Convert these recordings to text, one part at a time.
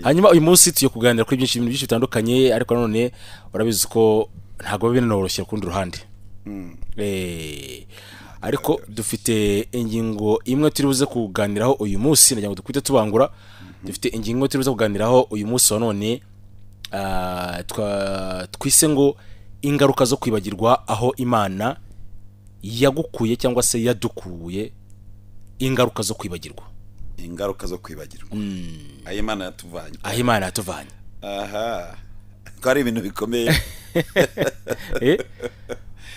Hanyuma uyu munsi tugiye kuganira kuri byinshi, ibintu byinshi bitandukanye, ariko nanone urabizi ko ntabwo biba binoroshye ku rundi ruhande. Ariko dufite ingingo imwe turi buze kuganiraho uyu munsi, nagira ngo dukwite tubangura. Dufite ingingo turi buze kuganiraho uyu munsi wa none, twise ngo ingaruka zo kwibagirwa aho Imana yagukuye cyangwa se yadukuye, ingaruka zo kwibagirwa. Ingaruka zo kwibagirwa aho Imana yatuvanye. Aho Imana yatuvanye. Aha ko ari ibintu bikomeye.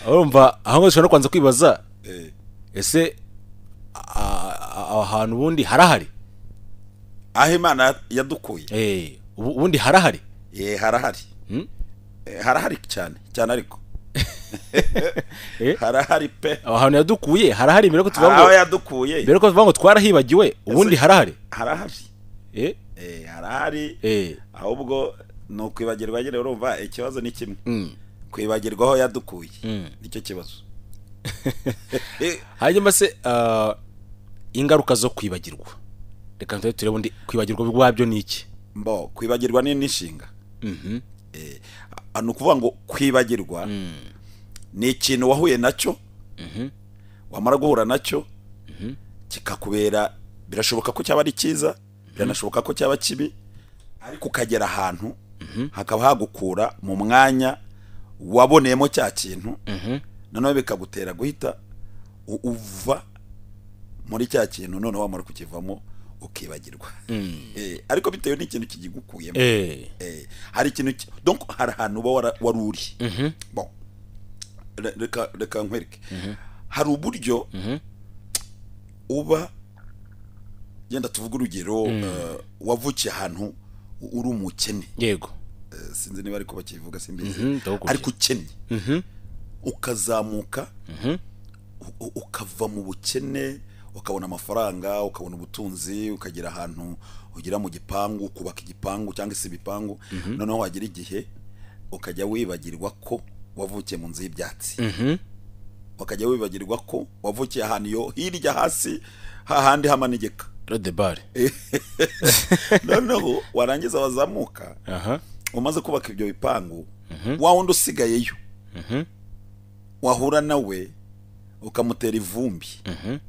Urumva aho ngaho ushobora no kubanza kwibaza, ese aho hantu ubundi harahari? Aho Imana yadukuye. Ubundi harahari? Harahari. Harahari cyane cyane, ariko harahari pe. Aho hantu yadukuye harahari, mbere ko tuvuga ngo aho yadukuye, mbere ko tuvuga ngo twarahibagiwe, ubundi harahari. Harahari. Harahari. Ahubwo ni ukwibagirwa nyine, urumva ikibazo ni kimwe. Kwibagirwa aho yadukuye nicyo kibazo. Hanyuma se ingaruka zo kwibagirwa, reka turebe ubundi kwibagirwa bwabyo ni iki? Mbo kwibagirwa ni inshinga. Ni ukuvuga ngo kwibagirwa ni ikintu wahuye nacyo, wamara guhura nacyo kikakubera, birashoboka ko cyaba ari cyiza, biranashoboka ko cyaba kibi, ariko ukagera ahantu hakaba hagukura mu mwanya waboneyemo cya kintu, noneho bikagutera guhita uva muri cya kintu, noneho wamara kukivamo ukibagirwa. Ariko bitewe n'ikintu kigikukuyemo. Hari ikintu, donc hari ahantu uba wari uri. Bon, reka nkwereke. Hari uburyo uba, genda tuvuge urugero, wavukiye ahantu uri umukene. Yego. Sinzi niba ariko bakivuga, simbizi. Ariko ukennye. Ukazamuka, ukava mu bukene, ukabona amafaranga, ukabona ubutunzi, ukagera ahantu ugera mu gipangu, kubaka igipangu cyangwa se ibipangu, noneho wagira igihe ukajya wibagirwa ko wavukiye mu nzu y'ibyatsi. Ukajya wibagirwa ko wavukiye ahantu yo hirya hasi hahandi hamanegeka. Rodebare. Noneho warangiza wazamuka, umaze kubaka ibyo bipangu, wa wundi usigayeyo wahura nawe ukamutera ivumbi,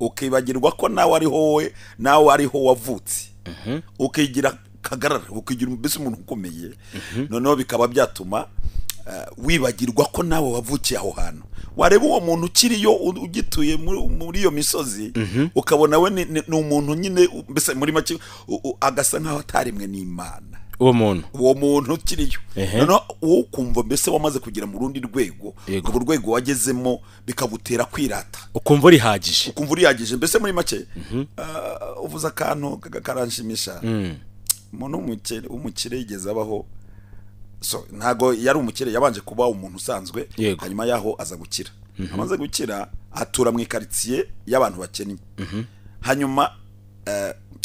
ukibagirwa ko nawe ariho wowe, nawe ariho wavutse, ukigira kagarara, ukigira mbese umuntu ukomeye, noneho bikaba byatuma wibagirwa ko nawe wavukiye aho hantu. Wareba uwo muntu ukiriyo ugituye muri iyo misozi, ukabona we ni umuntu nyine, mbese muri make agasa nkaho atarimwe n'Imana. Uwo muntu ukiriyo, noneho wowe ukumva mbese wamaze kugera mu rundi rwego, urwo rwego wagezemo bikagutera kwirata, ukumva urihagije, ukumva urihagije. Mbese muri make uvuze akantu karanshimisha. Umuntu w'umukire yigeze abaho, so ntago yari umukire, yabanje kuba umuntu usanzwe, hanyuma yaho aza gukira. Amaze gukira atura mu ikaritsiye y'abantu bakennye. Hanyuma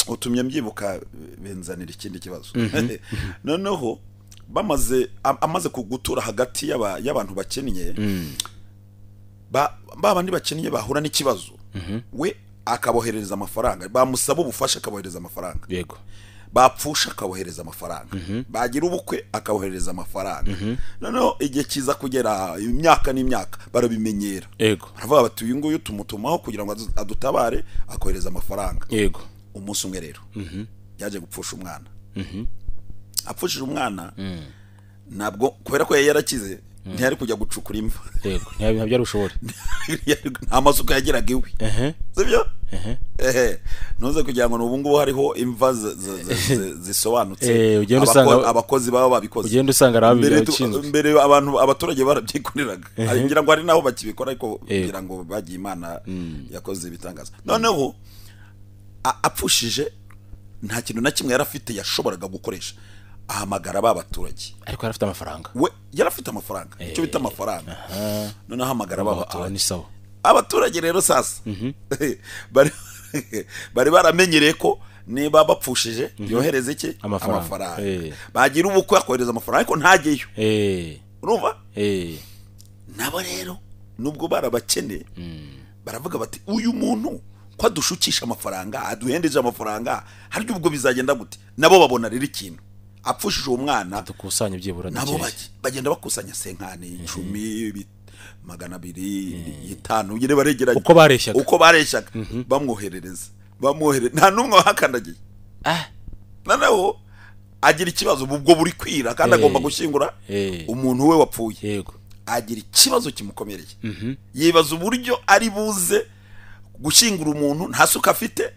utumye mbyibuka benzanira ikindi kibazo. Noneho bamaze amaze kugutura hagati y'abantu bakennye, babandi bakennye bahura n'ikibazo, we akaboherereza amafaranga, bamusaba ubufasha akabohereza amafaranga. Yego. Bapfusha akabohereza amafaranga, bagira ubukwe akabohereza amafaranga. Noneho igihe kiza kugera, imyaka n'imyaka barabimenyera. Yego. Baravuga bati uyu nguyu tumutumaho kugira ngo adutabare, akohereza amafaranga. Yego. Umunsi umwe rero yaje gupfusha umwana. Apfushije umwana, ntabwo kubera ko yari yarakize ntiyari kujya gucukura imva. Yego, ntiyabyari ushobora. Nta masuka yagiraga iwe. Sibyo? Ntuze kugira ngo ubu ngubu hariho imva zisobanutse, abakozi baba babikoze. Ugenda usanga arabishinzwe. Mbere abantu abaturage barabyikoreraga. Ngira ngo hari naho bakibikora, ariko ngira ngo bagiye Imana yakoze ibitangaza. Noneho apfushije nta kintu na kimwe yarafite yashoboraga gukoresha, ahamagara ba baturage. Ariko yarafite amafaranga. We yarafite amafaranga, icyo bita amafaranga. Noneho ahamagara ba baturage. Abaturage rero sasa bari baramenyereye ko niba bapfushije yohereze iki amafaranga, bagira ubukwe akohereza amafaranga, ariko ntageyo. Urumva? Nabo rero nubwo barabakene baravuga bati uyu muntu ko adushukisha amafaranga, aduhendeje amafaranga, hari ubwo bizagenda gute? Nabo babona rero ikintu. Apfushije uwo mwana, dukusanye byibura nabo bagenda bakusanya senkani 10, 200, 5 nyine baregeranye uko bareshyaga bamwoherereza nta n'umwe wahakandagiye. Noneho agira ikibazo ubwo buri kwira kandi agomba gushyingura umuntu we wapfuye. Yego. Agira ikibazo kimukomereye. Yibaza uburyo ari buze gushyingura umuntu nta suka afite,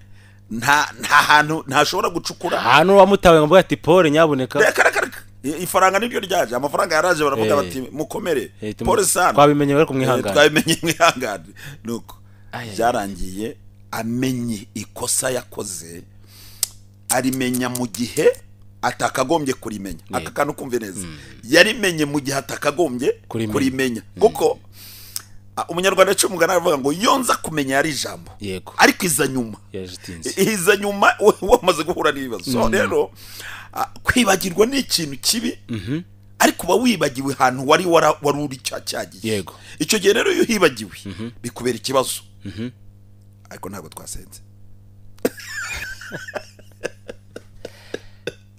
nta hantu ntashobora gucukura. Ahantu wamutawe ngo ati Paul nyaboneka. Reka ifaranga niryo ryaje, amafaranga yaraje baravuga bati mukomere Paul sana. Twabimenye bari kumwihangana. Twabimenye mwihangane. Nuko byarangiye amenye ikosa yakoze, arimenya mu gihe atakagombye kurimenya. Aka kantu kumve neza. Yarimenye mu gihe atakagombye kurimenya. Kuko umunyarwanda cy'umugana aravuga ngo yonza kumenya yari ijambo. Ariko iza nyuma. Iza nyuma wamaze guhura n'ibibazo. So rero kwibagirwa ni ikintu kibi. Ariko uba wibagiwe ahantu wari uri cyagiye. Icyo gihe rero iyo hibagiwe bikubera ikibazo. Ariko ntabwo twasenze.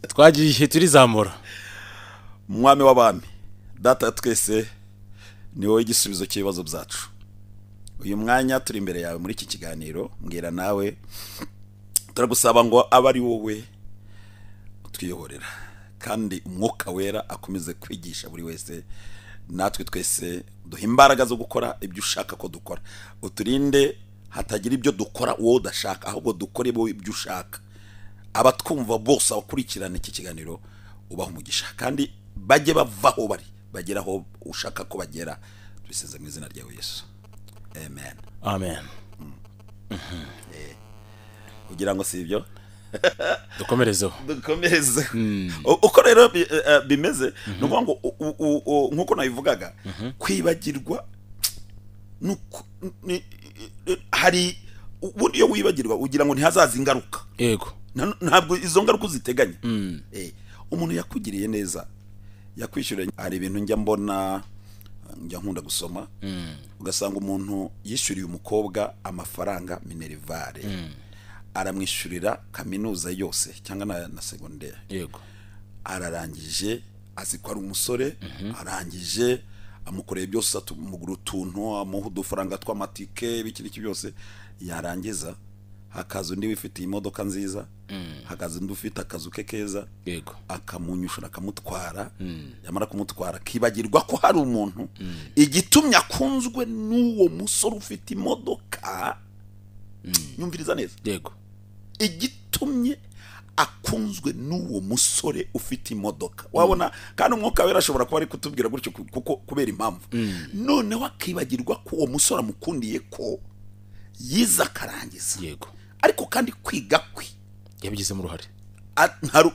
Twagiye turizamura. Mwami w'abami, data twese ni wowe igisubizo cy'ibibazo byacu. Uyu mwanya turi imbere yawe muri iki kiganiro, mbwira nawe turagusaba ngo abe ari wowe utwiyoborera, kandi umwuka wera akomeze kwigisha buri wese, natwe twese duhe imbaraga zo gukora ibyo ushaka ko dukora. Uturinde hatagira ibyo dukora wowe udashaka, ahubwo dukore ibyo ushaka. Abatwumva bose abakurikirana iki kiganiro ubaha umugisha, kandi bajye bavaho bari bagera aho ushaka ko bagera. Tubiseze mu izina rya Yesu, amen. Amen. Kugira ngo si ibyo dukomerezeho. Uko rero bimeze ni ukuvuga ngo nkuko nabivugaga, kwibagirwa hari ubundi iyo wibagirwa ugira ngo ntihazaza ingaruka. Yego. Ntabwo izo ngaruka uziteganya. Umuntu yakugiriye neza yakwishyura. Hari ibintu njya mbona, njya nkunda gusoma, ugasanga umuntu yishyuriye umukobwa amafaranga minerivare, aramwishyurira kaminuza yose cyangwa na secondaire. Yego. Ararangije azi ko ari umusore, arangije amukoreye byose, atumugura utuntu, amuha udufaranga tw'amatike biki n'iki byose, yarangiza hakaza undi wifitiye imodoka nziza, hakaza undi ufite akazu ke keza, yego, akamunyushura akamutwara. Yamara kumutwara akibagirwa ko hari umuntu igitumye akunzwe n'uwo musore ufite imodoka. Nyumviriza neza. Yego. Igitumye akunzwe n'uwo musore ufite imodoka. Wabona kandi umwuka wera ashobora kuba ari kutubwira gutyo kuko kubera impamvu. Noneho akibagirwa ko uwo musore amukundiye ko yiza akarangiza. Yego. Ariko kandi kwiga kwe yabigizemo uruhare.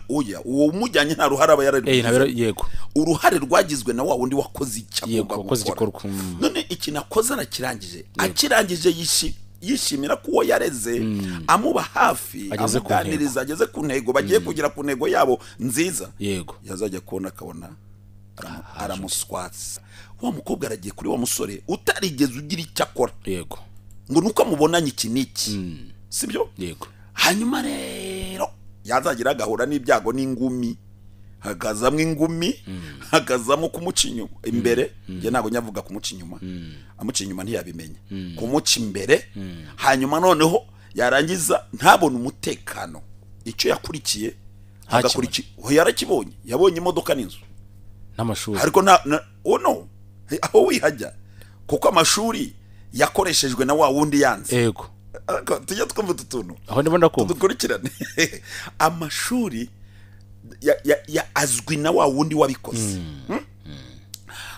Oya, uwo umujyanye nta ruhare aba yarari. Yego. Uruhare rwagizwe na wa wundi wakoze icyo agomba gukora. None ikintu akoze arakirangije. Akirangije yishimira ko uwo yareze amuba hafi, amuganiriza, ageze ku ntego, bagiye kugera ku ntego yabo nziza. Yego. Yazajya kubona akabona aramuswatsa. Wa mukobwa aragiye kuri wa musore utarigeze ugira icyo akora. Yego. Ngo nuko amubonanye iki n'iki. Sibyo? Yego. Hanyuma rero yazagira agahura n'ibyago n'ingumi, hakazamwe ingumi, hakazamo kumuca inyuma imbere. Nge ntabwo nyavuga kumuca inyuma, amuca inyuma ntiyabimenya, kumuca imbere. Hanyuma noneho yarangiza ntabone umutekano. Icyo yakurikiye agakurikiye yarakibonye, yabonye imodoka n'inzu n'amashuri, ariko no aho wihajya kuko amashuri yakoreshejwe na wa wundi yanze. Yego. Tujya twumva utu tuntu aho ndimo ndakumva, dukurikirane. Amashuri ya azwi na wa wundi wabikoze.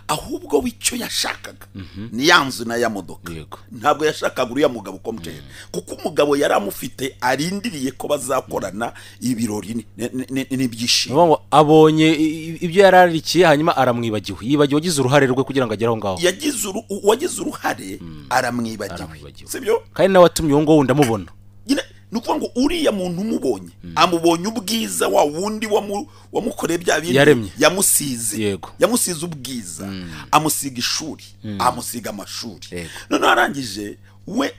Ahubwo wicyo yashakaga ni yanzu na ya modoka. Ntabwo yashakaga uriya mugabo komutera, kuko umugabo yari amufite arindiriye ko bazakorana ibirori n'ibyishimo. Abonye ibyo yararikiye hanyuma aramwibagiwe, yibagiwe wagize uruhare rwe kugira ngo agere aho ngaho. Wagize uruhare aramwibagiwe, sibyo? Kandi nawe watumye uwo nguwo ndamubona. Nukuvuga ngo uriya muntu umubonye amubonye ubwiza wa wundi wamukoreye bya bindi yamusize. Yamusize ubwiza, amusiga ishuri, amusiga amashuri. None arangije we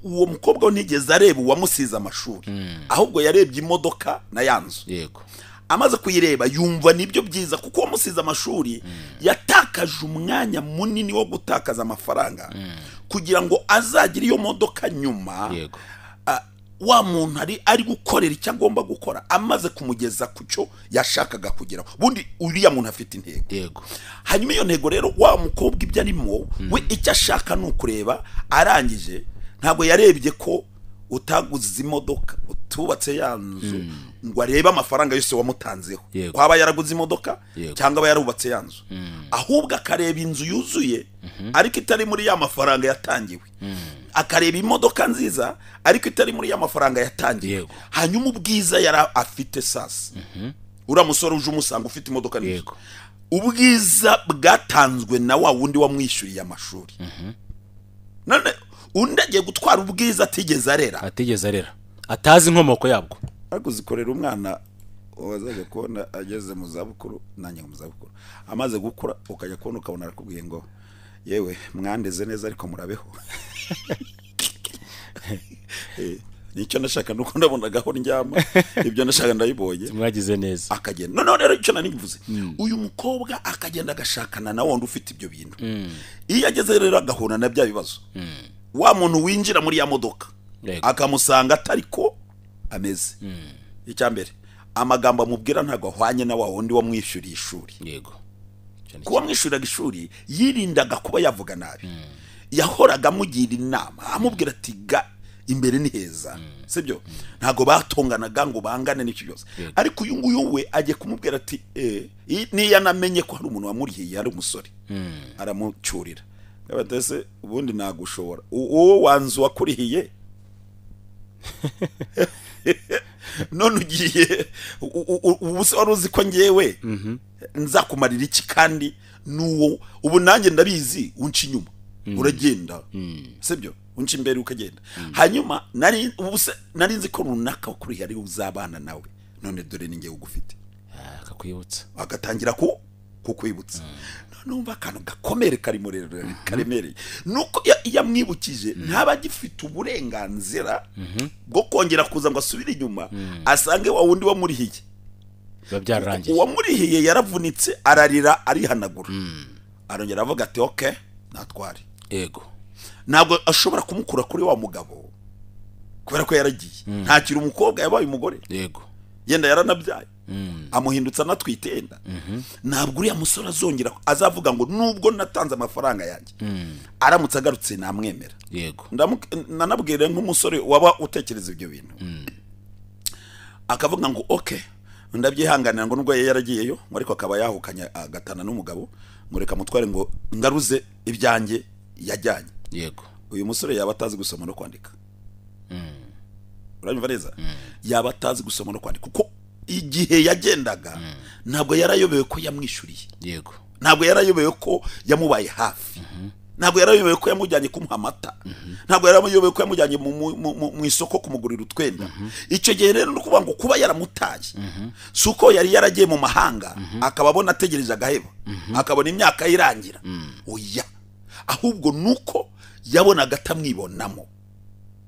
uwo mukobwa we ntigeze areba uwamusize amashuri, ahubwo yarebye imodoka na yanzu. Yego. Amaze kuyireba yumva nibyo byiza, kuko wamusize amashuri yatakaje umwanya munini wo gutakaza amafaranga kugira ngo azagire iyo modoka nyuma. Wa muntu ari gukorera icyo agomba gukora amaze kumugeza ku cyo yashakaga kugeraho. Bundi uriya muntu afite intego. Yego. Hanyuma iyo ntego rero wa mukobwa ibyo arimo we icyo ashaka ni ukureba, arangije ntabwo yarebye ko utaguze imodoka, utubatse ya nzu, ngo arebe amafaranga yose wamutanzeho, kwaba yaraguze imodoka cyangwa aba yarubatse ya nzu, ahubwo akareba inzu yuzuye ariko itari muri ya mafaranga yatangiwe, akareba imodoka nziza ariko itari muri ya mafaranga yatangiwe. Hanyuma ubwiza yari afite sasa, uriya musore uje umusanga ufite imodoka nziza, ubwiza bwatanzwe na wa wundi wamwishyuriye amashuri. None undi agiye gutwara ubwiza atigeze arera, atazi inkomoko yabwo. Ariko uzikorera umwana wazajya kubona ageze mu zabukuru, nanjye mu zabukuru amaze gukura, ukajya kubona ukabona arakubwiye ngo yewe mwandeze neza ariko murabeho. Nicyo nashaka nuko ndabonagaho ndyama, ibyo nashaka ndabibonye, mwagize neza. Akagenda. None rero icyo nari mvuze, uyu mukobwa akagenda agashakana na wundi ufite ibyo bintu. Iyo ageze rero agahura na bya bibazo, wa muntu winjira muri ya modoka akamusanga atariko ameze. Icya mbere, amagambo amubwira ntabwo ahwanye na wa wundi wamwishyuriye ishuri. Yego. Kuba mwishyuraga ishuri yirindaga kuba yavuga nabi, yahoraga amugira inama, amubwira ati ga imbere ni heza, sibyo? Ntabwo batonganaga ngo bangane n'icyo byose. Ariko uyu nguyu we agiye kumubwira ati niyo anamenye ko hari umuntu wamurihiye ari umusore, aramucyurira. Abatese ubundi nagushobora, uwo wanzu wakurihiye none ugiye ubu se wari uzi ko ngewe nzakumarira iki, kandi nuwo ubu nanjye ndabizi unca inyuma uragenda, sibyo? Unca imbere ukagenda. Hanyuma nari nari nzi ko runaka wakurihiye ari uzabana nawe, none dore ni ngewe ugufite. Akakwibutsa, agatangira kukwibutsa. Numva akantu gakomere karimo rero karemereye, nuko yamwibukije ntaba agifite uburenganzira bwo kongera kuza ngo asubire inyuma asange wa wundi wamurihiye. Byararangiye. Uwamurihiye yaravunitse ararira arihanagura, arongera avuga ati okay natware. Yego. Ntabwo ashobora kumukura kuri wa mugabo kubera ko yaragiye, ntakiri umukobwa yabaye umugore. Yego. Yenda yaranabyaye, amuhindutsa anatwitenda. Ntabwo uriya musore azongera azavuga ngo nubwo natanze amafaranga yanjye, aramutse agarutse namwemera. Yego. Nanabwire nk'umusore waba utekereza ibyo bintu, akavuga ngo okay ndabyihanganira ngo nubwo yaragiyeyo, ariko akaba yahukanye agatana n'umugabo, ngo reka mutware ngo ngaruze ibyanjye yajyanye. Yego. Uyu musore yaba atazi gusoma no kwandika. Uranyumva neza? Yaba atazi gusoma no kwandika, kuko igihe yagendaga ntabwo yarayobewe ko yamwishyuriye. Yego. Ntabwo yarayobewe ko yamubaye hafi. Ntabwo yarayobewe ko yamujyanye kumuha amata. Ntabwo yarayobewe ko yamujyanye mu isoko kumugurira utwenda. Icyo gihe rero no kuvuga ngo kuba yaramutaye, si uko yari yaragiye mu mahanga akaba abona ategereje agaheba, akabona imyaka irangira. Oya, ahubwo nuko yabonaga atamwibonamo,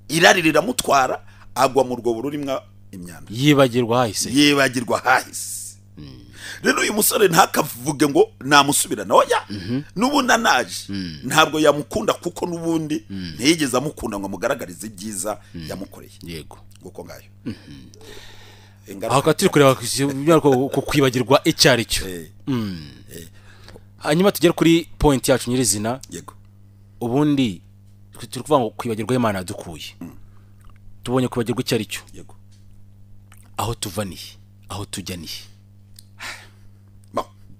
irari riramutwara agwa mu rwobo rurimo imyanda, yibagirwa hahise, yibagirwa hahise. Rero uyu musore ntakavuge ngo namusubirana, oya, n'ubundi anaje ntabwo yamukunda, kuko n'ubundi ntiyigeze amukunda ngo amugaragarize ibyiza yamukoreye. Yego. Nguko ngayo. Aho turi kureba ku kwibagirwa icyo ari cyo. Hanyuma tugere kuri point yacu nyirizina. Yego. Ubundi turi kuvuga ngo kwibagirwa Imana yadukuye. Tubonye kwibagirwa icyo ari cyo. Yego. Aho tuva ni aho tujya ni.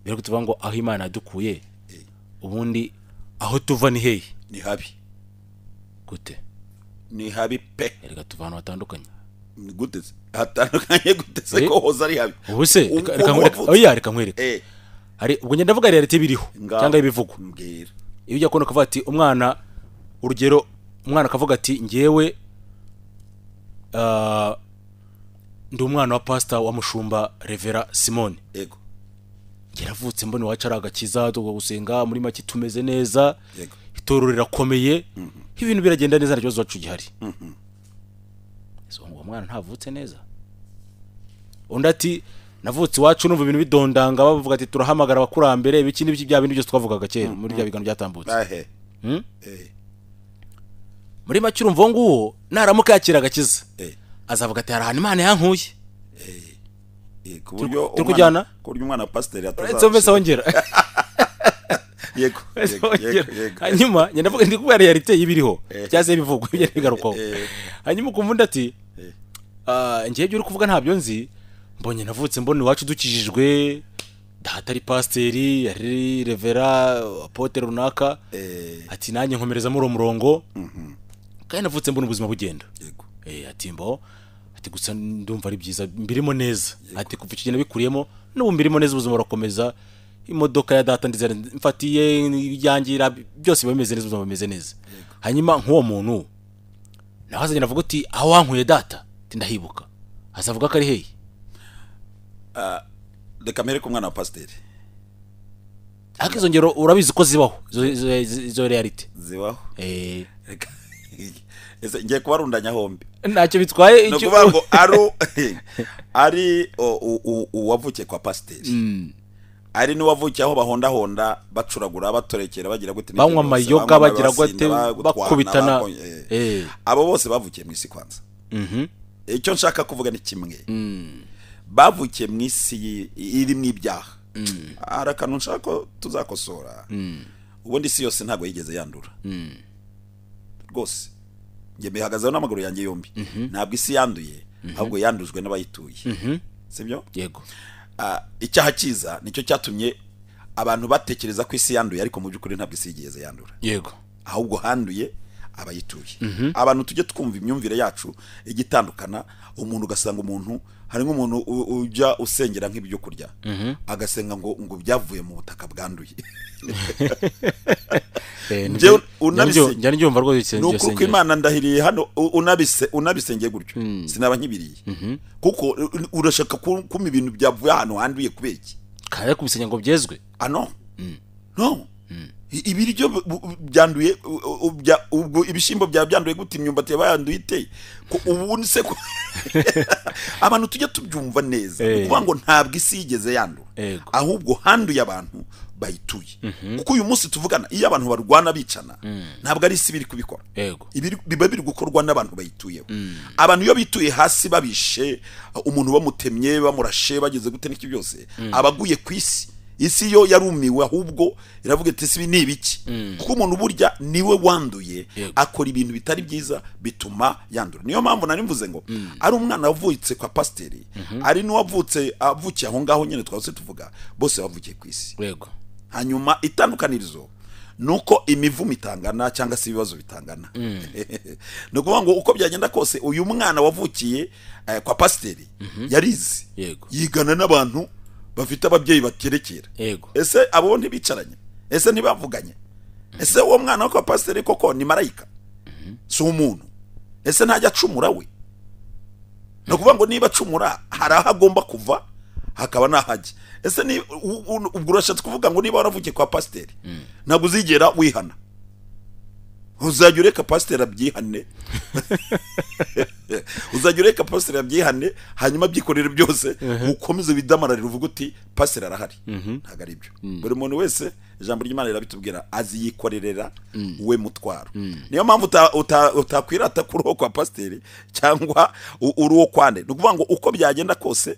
Rero tuvuga ngo aho Imana yadukuye, ubundi aho tuva ni hehe? Ni habi. Gute? Ni habi pe. Erega tuva ahantu hatandukanye. Gute? Hatandukanye gute se ko hoza ari habi? Ubu se oya reka nkwereke. Hari ubwo ngenda ndavuga reality biriho cyangwa ibivugwa. Mbwira. Iyo ujya kubona ukavuga ati umwana, urugero umwana akavuga ati ngewe ndi umwana wa pastor wa mushumba Revera Simone. Yego. Yaravutse mbone wacu ari agakiza, tugo gusenga muri make tumeze neza. Yego. Itorero rirakomeye, ibintu biragenda neza, nta kibazo wacu gihari. So ngo mwana ntavutse neza. Undi ati Navutse iwacu numva ibintu bidondanga, bavuga ati turahamagara abakurambere, ibiki n'ibiki, bya bintu byose twavugaga kera muri bya biganiro byatambutse. Muri make urumva nguwo naramuka yakira agakiza azavuga ati hari ahantu Imana yankuye. Ku buryo kujyana ku buryo umwana wa pasiteri ataza wongera. Yego. Hanyuma njye ndavuga ndi kubera realite y'ibiriho cyase bivugwa ibyo bigarukaho. Hanyuma ukumva undi ati ngiye ibyo uri kuvuga ntabyo nzi, mbonye navutse mbona iwacu dukijijwe, data ari pasiteri, ari revera, apotre runaka, ati nanjye nkomereza muri uwo murongo, kandi navutse mbona ubuzima bugenda. Ati mbo ati gusa ndumva ari byiza mbirimo neza, ati kuva icyo gihe nabikuriyemo n'ubu mbirimo neza, ubuzima burakomeza, imodoka ya data ndizera mfatiye ibyangira byose bimeze neza, ubuzima bumeze neza. Hanyuma nk'uwo muntu nawe azagenda avuga ati aho wankuye data ati ndahibuka, azavuga ko ari hehe? Reka mpere ku mwana wa pasiteri. Ariko izo ngero urabizi ko zibaho, izo reality zibaho. Ese ngiye kubarundanya hombi ntacyo bitwaye. Icyo kuvuga ngo ari uwavukiye kwa pasiteri, ari n'uwavukiye aho bahondahonda bacuragura batorekera bagira gute, banywa amayoga bagira gute, bakubitana, abo bose bavukiye mu isi kwanza. Icyo nshaka kuvuga ni kimwe, bavukiye mu isi iri mu ibyaha. Hari akantu nshaka ko tuzakosora. Ubundi isi yose ntabwo yigeze yandura rwose, njye mbihagazeho n'amaguru yanjye yombi. Ntabwo isi yanduye, ahubwo yandujwe n'abayituye. Sibyo? Yego. Icyaha cyiza nicyo cyatumye abantu batekereza ko isi yanduye, ariko mu by'ukuri ntabwo isi yigeze yandura. Yego. Ahubwo handuye abayituye. Abantu tujye twumva imyumvire yacu igitandukana. Umuntu ugasanga umuntu hari nk'umuntu ujya usengera nk'ibyo kurya, agasenga ngo byavuye mu butaka bwanduye. Njye ndyumva rwose icyo sengero. Imana ndahiriye hano unabisengeye gutyo sinaba nkibiriye, kuko urashaka kuma ibintu byavuye ahantu handuye kubera iki? Kandi kubisenya ngo byezwe. No. No. Ibiryo byanduye, ubwo ibishimbo bya byanduye gute, imyumbati yabayanduye ite? Ko ubu se ko abantu tujye tubyumva neza. Kuvuga ngo ntabwo isi yigeze yandura, ahubwo handuye abantu bayituye. Kuko uyu munsi tuvugana iyo abantu barwana bicana ntabwo ari isi biri kubikora, biba biri gukorwa n'abantu bayituyeho. Abantu iyo bituye hasi babishe umuntu, bamutemye, bamurashe, bageze gute n'iki byose, abaguye ku isi. Isi yo yarumiwe, ahubwo iravuga iti sibi ni ibiki? Kuko umuntu burya niwe wanduye, akora ibintu bitari byiza bituma yandura. Niyo mpamvu nari mvuze ngo ari umwana wavutse kwa pasiteri, ari n'uwavutse avukiye aho ngaho nyine twase tuvuga, bose bavukiye ku isi. Yego. Hanyuma itandukanirizo nuko imivumo itangana cyangwa se ibibazo bitangana. Ni ukuvuga ngo uko byagenda kose uyu mwana wavukiye kwa pasiteri yarize, yigana n'abantu bafite ababyeyi baterekera. Ese abo ntibicaranye? Ese ntibavuganye? Ese uwo mwana kwa pasiteri koko ni marayika? Si umuntu? Ese ntajya acumura we? Ni ukuvuga ngo niba acumura hari aho agomba kuva hakaba n'ahajya. Ese ni ubwo urashatse kuvuga ngo niba waravukiye kwa pasiteri ntabwo uzigera wihana, uzajya ureka pasiteri abyihane. Uzajya ureka pasiteri abyihane, hanyuma abyikorere byose, ukomeze bidamararira uvuga uti pasiteri arahari. Ntabwo ari byo. Buri muntu wese ijambo ry'Imana rirabitubwira, aziyikorerera we mutwaro. Niyo mpamvu utakwirata kuri uwo kwa pasiteri cyangwa uri uwo kwande. Ni ukuvuga ngo uko byagenda kose,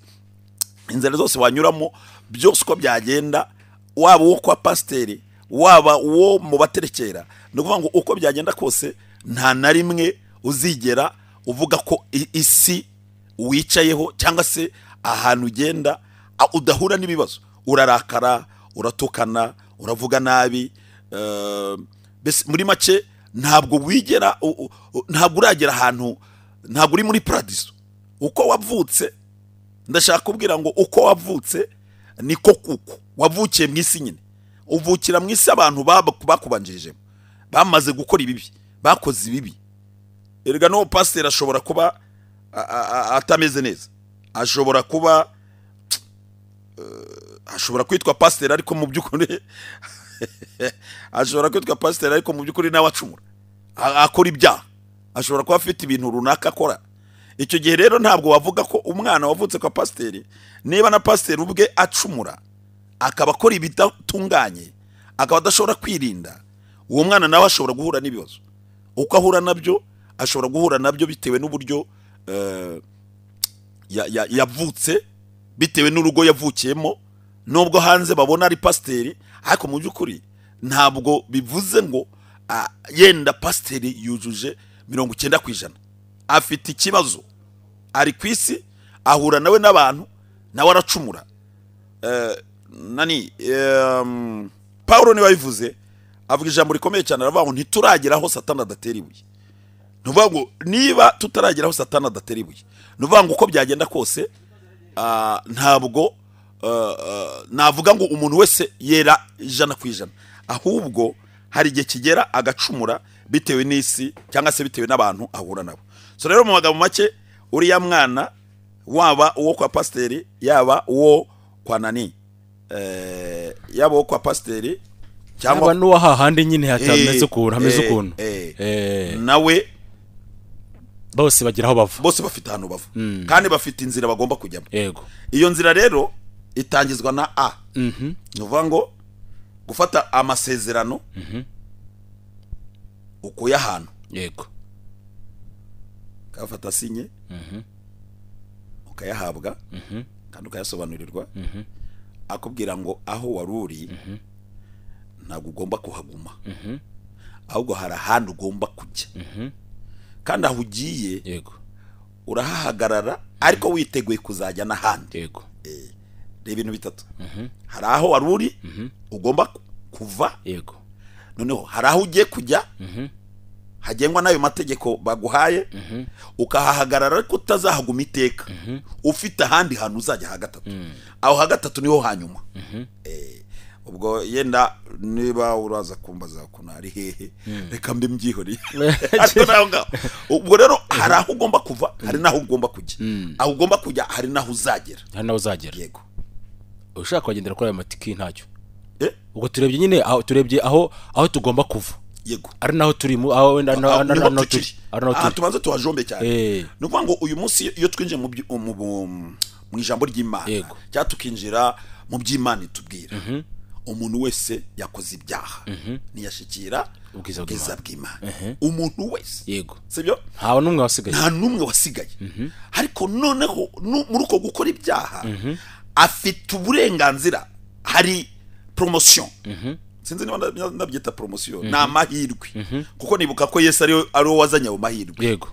inzira zose wanyuramo byose uko byagenda, waba uwo kwa pasiteri, waba uwo mu baterekera, ni ukuvuga ngo uko byagenda kose nta na rimwe uzigera uvuga ko isi wicayeho cyangwa se ahantu ugenda udahura n'ibibazo. Urarakara, uratukana, uravuga nabi, muri make ntabwo wigera, ntabwo uragera ahantu, ntabwo uri muri paradiso. Uko wavutse, ndashaka kubwira ngo uko wavutse niko kuko wavukiye mu isi nyine. Uvukira mu isi abantu bakubanjirijemo bamaze gukora ibibi, bakoze ibibi. Erega no pasiteri ashobora kuba atameze neza, ashobora kuba ashobora kwitwa pasiteri ariko mu by'ukuri ashobora kwitwa pasiteri ariko mu by'ukuri nawe acumura, akora ibyaha, ashobora kuba afite ibintu runaka akora. Icyo gihe rero ntabwo wavuga ko umwana wavutse kwa pasiteri, niba na pasiteri ubwe acumura akaba akora ibidatunganye, akaba adashobora kwirinda, uwo mwana nawe ashobora guhura n'ibibazo. Uko ahura nabyo, ashobora guhura nabyo bitewe n'uburyo yavutse, bitewe n'urugo yavukiyemo. Nubwo hanze babona ari pasiteri, ariko mu by'ukuri ntabwo bivuze ngo yenda pasiteri yujuje 90%. Afite ikibazo, ari ku isi, ahura nawe n'abantu, nawe aracumura. Paulo niwe wabivuze, avuga ijambo rikomeye cyane, aravuga ngo ntituragera aho Satani adatera ibuye. Ni ukuvuga ngo niba tutaragera aho Satani adatera ibuye, ni ukuvuga ngo uko byagenda kose, ntabwo navuga ngo umuntu wese yera 100%, ahubwo hari igihe kigera agacumura bitewe n'isi cyangwa se bitewe n'abantu ahura nabo. So rero mu magambo make, uriya mwana waba uwo kwa pasiteri, yaba uwo kwa nani, yaba uwo kwa pasiteri cyangwa n'uwo hahandi nyine hatameze ukuntu, hameze ukuntu, nawe bose bagira aho bava, bose bafite ahantu bava, kandi bafite inzira bagomba kujyamo. Yego. Iyo nzira rero itangizwa na A. Ni ukuvuga ngo gufata amasezerano ukuye ahantu. Yego. Ukafata sinye, ukayahabwa, kandi ukayasobanurirwa, akubwira ngo aho wari uri ntabwo ugomba kuhaguma, ahubwo hari ahandi ugomba kujya, kandi aho ugiye yego urahahagarara ariko witeguye kuzajya n'ahandi. Yego. Ni ibintu bitatu. Hari aho wari uri ugomba kuva, yego, noneho hari aho ugiye kujya hagengwa n'ayo mategeko baguhaye, ukahahagarara ariko utazahaguma iteka, ufite ahandi hantu uzajya ha gatatu. Aho ha gatatu niho hanyuma. Ubwo yenda niba uraza kumbaza ukuntu ari hehe, reka mbe mbyihoreye. Ubwo rero hari aho ugomba kuva, hari n'aho ugomba kujya. Aho ugomba kujya hari n'aho uzagera. Hari n'aho uzagera. Yego. Ushaka kugendera kuri ayo matiki ntacyo. Ubwo turebye nyine aho turebye aho tugomba kuva. Yego. Ari naho turi, aho wenda naho turi. Ari naho turi. Tubanze tuhajombe cyane. Ni ukuvuga ngo uyu munsi iyo twinjiye mu ijambo ry'Imana, cyangwa tukinjira mu by'Imana itubwira, umuntu wese yakoze ibyaha ntiyashikira ubwiza bw'Imana. Umuntu wese. Yego. Sibyo? Nta n'umwe wasigaye. Nta n'umwe wasigaye. Ariko noneho muri uko gukora ibyaha afite uburenganzira, hari promotion. Sinzi niba ndabyita promotion, ni amahirwe. Kuko nibuka ko Yesu ari we wazanye ayo mahirwe. Yego.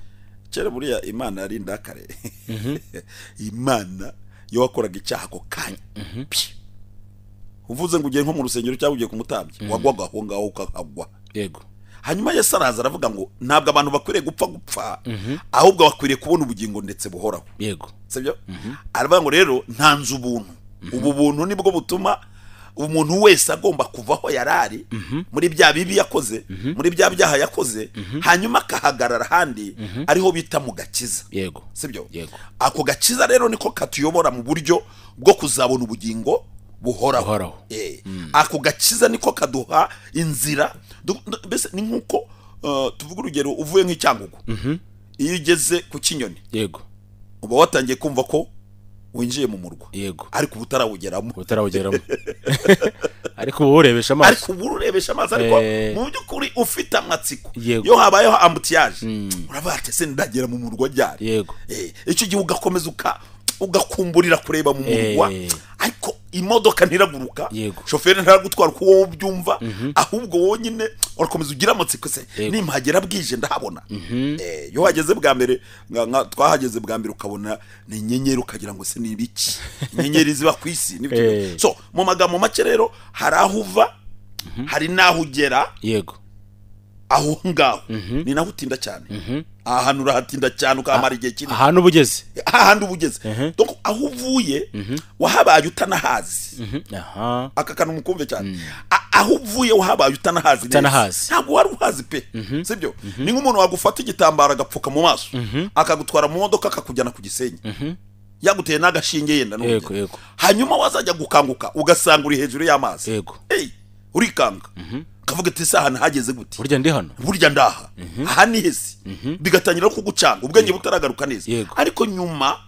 Kera buriya Imana yari indakare. Imana yo wakoraga icyaha ako kanya. Uvuze ngo ugiye nko mu rusengero cyangwa ugiye kumutambyi, wagwaga aho ngaho ukagwa. Yego. Hanyuma Yesu araza aravuga ngo ntabwo abantu bakwiriye gupfa, ahubwo bakwiriye kubona ubugingo ndetse buhoraho. Yego. Sibyo? Aravuga ngo rero ntanze ubuntu. Ubu buntu nibwo butuma umuntu wese agomba kuvaho yarari muri bya bibi yakoze, muri bya byaha yakoze, hanyuma akahagarara handi ariho bita mu gakiza. Yego. Sibyo? Yego. Ako gakiza rero niko katuyobora mu buryo bwo kuzabona ubugingo buhoraho. Ako gakiza niko kaduha inzira. Mbese ni nkuko tuvuga urugero uvuye nk'icyangugu, iyo ugeze ku Kinyoni, yego, uba watangiye kumva ko winjiye mu murwa. Yego. Ariko ubutarawugeramo. Ariko ubu urebesha amaso. Ariko ubu urebesha amaso, ariko mu by'ukuri ufite amatsiko. Iyo habayeho ambutiyaje, uravuga ati se ndagera mu murwa ryari? Yego. Icyo gihe ugakomeza ugakumburira kureba mu murwa, ariko imodoka ntiraguruka, shoferi ntaragutwara uko wowe ubyumva, ahubwo wonyine urakomeza ugira amatsiko, se nimpagera bwije ndahabona. Iyo wageze bwa mbere, twahageze bwa mbere, ukabona ni inyenyeri ukagira ngo se ni ibiki, inyenyeri ziba ku isi. So mu magambo make rero hari aho uva, hari n'aho ugera. Yego. Aho ngaho ni naho utinda cyane. Ahantu urahatinda cyane ukamara igihe kinini. Ahantu ubugeze. Ahantu ubugeze. Donc aho uvuye wahabaye utanahazi. Aka kantu mukumve cyane. Aho uvuye wahabaye utanahazi neza. Ntabwo wari uhazi pe. Sibyo? Ni nk'umuntu wagufata igitambaro agapfuka mu maso, akagutwara mu modoka akakujyana ku Gisenyi. Yaguteye n'agashinge yenda n'urugero. Hanyuma wazajya gukanguka ugasanga uri hejuru y'amazi. Yego. Urikanga. Ukavuga ati saha nahageze gute, burya ndi hano, burya ndaha, aha ni hese. Bigatangira kugucanga ubwenge butaragaruka neza. Ariko nyuma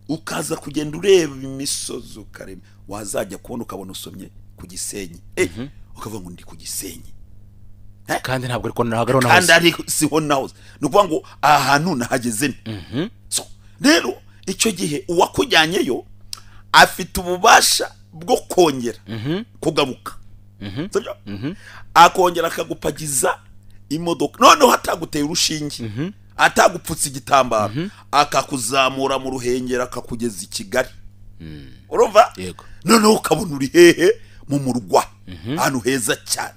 ukaza kugenda ureba imisozi ukareba, wazajya kubona ukabona usomye ku Gisenyi, ukavuga ngo ndi ku Gisenyi, kandi ntabwo ariko nahagaro naho, kandi ariko siho naho. Ni ukuvuga ngo aha hantu nahageze. So rero icyo gihe uwakujyanyeyo afite ububasha bwo kongera kugaruka, sibyo? Akongera akagupagiza imodoka, noneho ataguteye urushinge, atagupfutse igitambaro, akakuzamura mu Ruhengeri akakugeza i Kigali. Urumva? Noneho ukabona uri hehe? Mu murwa, ahantu heza cyane.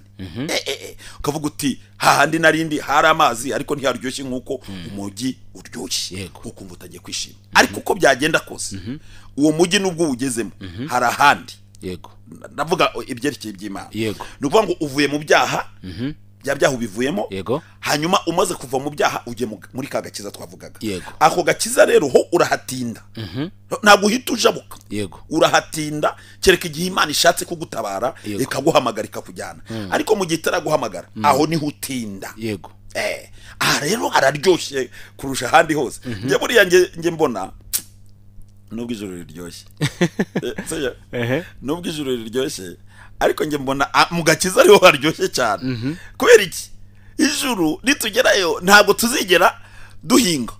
Ukavuga uti hahandi narindi hari amazi ariko ntiharyoshye nk'uko umujyi uryoshye. Ukumva utagiye kwishima. Ariko uko byagenda kose, uwo mujyi nubwo uwugezemo hari ahandi. Ndavuga ibyerekeye iby'Imana. Ni ukuvuga ngo uvuye mu byaha, bya byaha ubivuyemo, hanyuma umaze kuva mu byaha ujye muri ka gakiza twavugaga. Ako gakiza rero ho urahatinda, ntabwo uhita ujabuka, urahatinda kereka igihe Imana ishatse kugutabara ikaguhamagara ikakujyana. Ariko mu gihe itaraguhamagara aho niho utinda. Aha rero hararyoshye kurusha ahandi hose. Njye buriya njye mbona nubwo ijuru riryoshye, nubwo ijuru riryoshye, ariko njye mbona mu gakiza ariho haryoshye cyane. Kubera iki? Ijuru nitugerayo ntabwo tuzigera duhinga,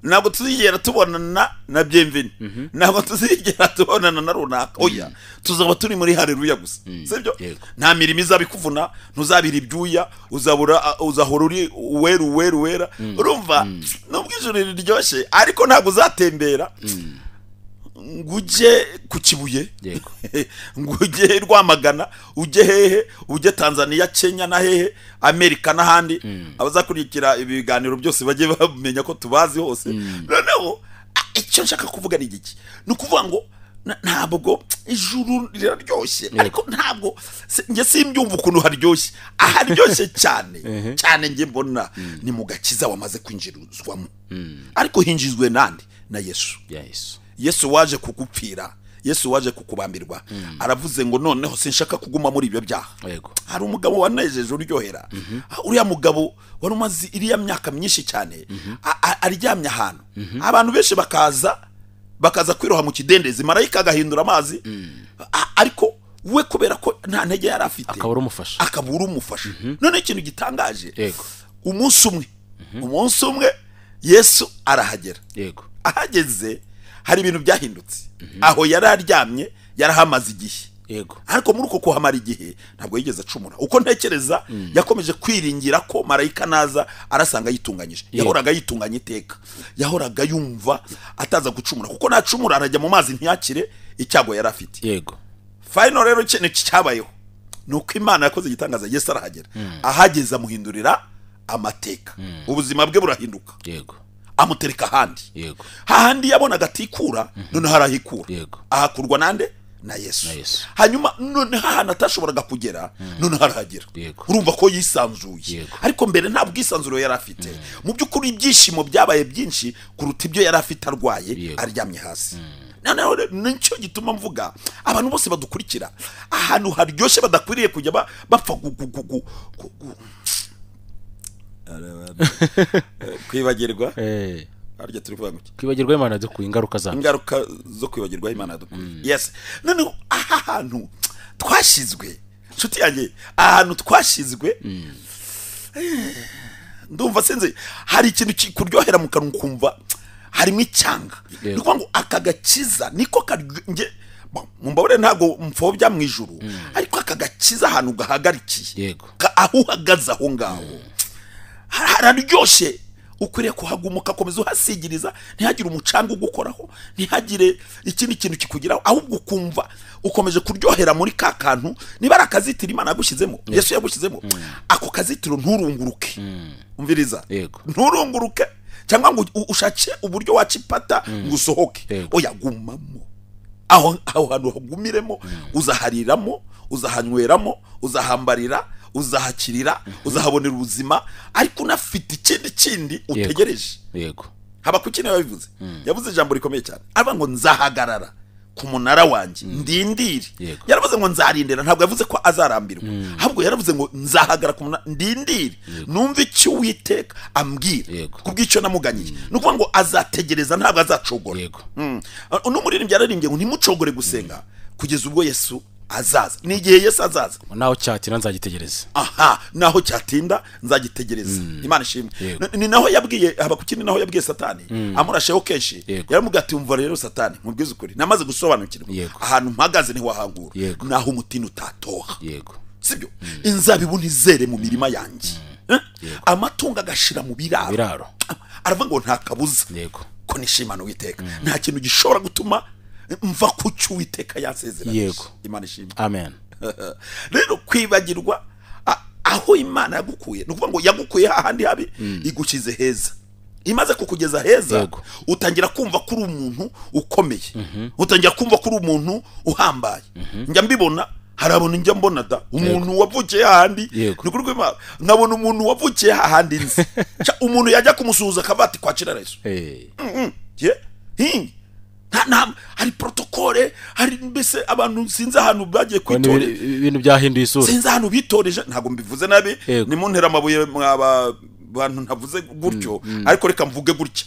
ntabwo tuzigera tubonana na Bienvenue, ntabwo tuzigera tubonana na runaka. Oya, tuzaba turi muri haleluya gusa, sibyo? Nta mirimo izabikuvuna, ntuzabira ibyuya, uzabura, uzahora uri uwera uwera uwera. Urumva nubwo ijuru riryoshye ariko ntabwo uzatembera nguje ku Kibuye, nguje Rwamagana, uje hehe, uje Tanzania, Kenya na hehe, Amerika n'ahandi. Abazakurikira ibiganiro byose bajye bamenya ko tubazi hose. Noneho icyo nshaka kuvuga ni iki? Ni ukuvuga ngo ntabwo ijuru riraryoshye, ariko ntabwo njye simbyumva ukuntu haryoshye. Aharyoshye cyane cyane njye mbona ni mu gakiza wamaze kwinjirizwamo. Ariko hinjizwe nande? Na Yesu. Yesu waje kugupfira, Yesu waje kukubambirwa. Aravuze ngo noneho sinshaka kuguma muri ibyo byaha. Hari umugabo wanejeje uryohera. Uriya mugabo wari umaze iriya myaka myinshi cyane aryamye ahantu, abantu benshi bakaza kwiroha mu kidendezi, marayika agahindura amazi, ariko we kubera ko nta ntege yari afite akabura umufasha. None ikintu gitangaje, umunsi umwe Yesu arahagera. Ahageze hari ibintu byahindutse. Aho yari aryamye yarahamaze igihe. Ariko muri uko kuhamara igihe ntabwo yigeze acumura. Uko ntekereza yakomeje kwiringira ko marayika naza arasanga yitunganyije. Yahoraga yitunganya iteka, yahoraga yumva ataza gucumura, kuko nacumura arajya mu mazi ntiyakire icyago yari afite. Final rero ikintu cyabayeho nuko Imana yakoze igitangaza, Yesu arahagera. Ahageze amuhindurira amateka, ubuzima bwe burahinduka. Amutereka ahandi. Hahandi yabonaga atikura, noneho arahikura. Ahakurwa nande? Na Yesu. Hanyuma noneho ahantu atashoboraga kugera, noneho arahagera. Urumva ko yisanzuye. Ariko mbere nta bwisanzuro yari afite. Mu by'ukuri ibyishimo byabaye byinshi kuruta ibyo yari afite arwaye aryamye hasi. Noneho nicyo gituma mvuga abantu bose badukurikira ahantu haryoshye badakwiriye kujya bapfa kwibagirwa. Arya turi kuvuga ngo kwibagirwa Imana yadukuye, ingaruka zayo, ingaruka zo kwibagirwa Imana yadukuye. Yes. Noneho aha hantu twashizwe, nshuti yanjye, ahantu twashizwe, ndumva sinzi hari ikintu kikuryohera mu kanwa ukumva harimo icyanga. Ni ukuvuga ngo aka gakiza niko nge mumbabure ntabwo mfobya mu ijuru, ariko aka gakiza ahantu gahagarikiye, aho uhagaze aho ngaho hararyoshye. Ukwiriye kuhaguma ugakomeza uhasigiriza, ntihagire umucanga ugukoraho, ntihagire ikindi kintu kikugeraho, ahubwo ukumva ukomeje kuryohera muri ka kantu. Niba ari akazitiro Imana yagushyizemo, Yesu yagushyizemo, ako kazitiro nturunguruke. Umviriza, nturunguruke cyangwa ngo ushake uburyo wacipata ngo usohoke. Oya, gumamo aho hantu hagumiremo, uzahariramo, uzahanyweramo, uzahambarira, uzahakirira, uzahabonera ubuzima, ariko unafite ikindi kindi utegereje. Habakuki niwe yabivuze. Yavuze ijambo rikomeye cyane, avuga ngo nzahagarara ku munara wanjye ndindire. Yaravuze ngo nzarindira, ntabwo yavuze ko azarambirwa, ahubwo yaravuze ngo nzahagara ku munara ndindire numve icyo Uwiteka ambwira kubw'icyo namuganyiye. Ni ukuvuga ngo azategereza, ntabwo azacogora. N'umuririmbyi yararimbye ngo ntimucogore gusenga kugeza ubwo Yesu azaza. Ni igihe Yesu azaza, naho cyatinda nzagitegereza. Aha, naho cyatinda nzagitegereza. Imana ishimwe. Ni naho yabwiye Habakuki, ni naho yabwiye Satani amurasheho kenshi, yaramubwiye ati umva rero Satani, nkubwize ukuri, namaze gusobanukirwa ahantu mpagaze ntiwahangura, naho umutini utatoha. Sibyo? Inzabibu ntizere mu mirima yanjye, amatungo agashira mu biraro. Aravuga ngo nta kabuza ko nishimana Uwiteka, nta kintu gishobora gutuma mva ku cyo Uwiteka yansezeranyije. Imana ishimwe. Amen. Rero kwibagirwa aho Imana yagukuye, ni ukuvuga ngo yagukuye hahandi habi igukize heza. Imaze kukugeza heza, utangira kumva ko uri umuntu ukomeye, utangira kumva ko uri umuntu uhambaye. Njya mbibona, harabona njya mbona da umuntu wavukiye hahandi, ni kuri kwima nkabona umuntu wavukiye hahandi nzi. Umuntu yajya kumusuhuza akaba ati kwakira Yesu. Hari protokole, hari mbese abantu sinzi ahantu bagiye kwitore, ibintu byahinduye isura, sinzi ahantu bitoreje. Ntabwo mbivuze nabi, nimuntera amabuye mwaba bantu ntavuze gutyo, ariko reka mvuge gutya.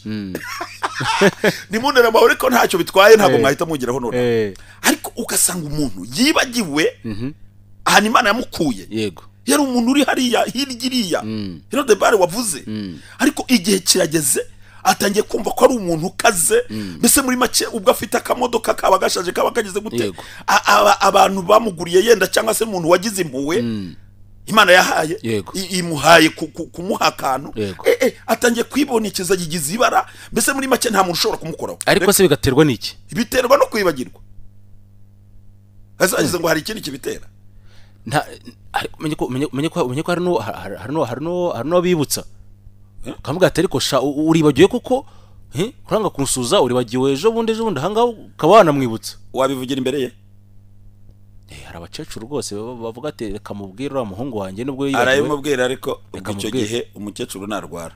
Nimuntera amabuye ariko ntacyo bitwaye, ntabwo mwahita mugeraho none. Ariko ugasanga umuntu yibagiwe ahantu Imana yamukuye. Yari umuntu uri hariya hirya iriya, Herode Bare wavuze, ariko igihe kirageze atangiye kumva ko ari umuntu ukaze. Mbese muri make ubwo afite akamodoka kaba gashaje kaba kageze gute, abantu bamuguriye yenda, cyangwa se umuntu wagize impuhwe Imana yahaye imuhaye kumuha akantu, atangiye kwibonekeza yigize ibara. Mbese muri make nta muntu ushobora kumukoraho. Ariko se bigaterwa n'iki? Biterwa no kwibagirwa. Azagize ngo hari ikindi kibitera. Menye ko hari no bibutsa kamuga ati ariko sha uribagiwe koko, kuranga kunsuza uribagiwe ejo bundi hanga ukaba wanamwibutsa. Wabivugira imbere ye? Hari abakecuru rwose bavuga ati reka mubwire uriya muhungu wanjye nubwo yibagiwe. Arabimubwira, ariko ubwo icyo gihe umukecuru narwara.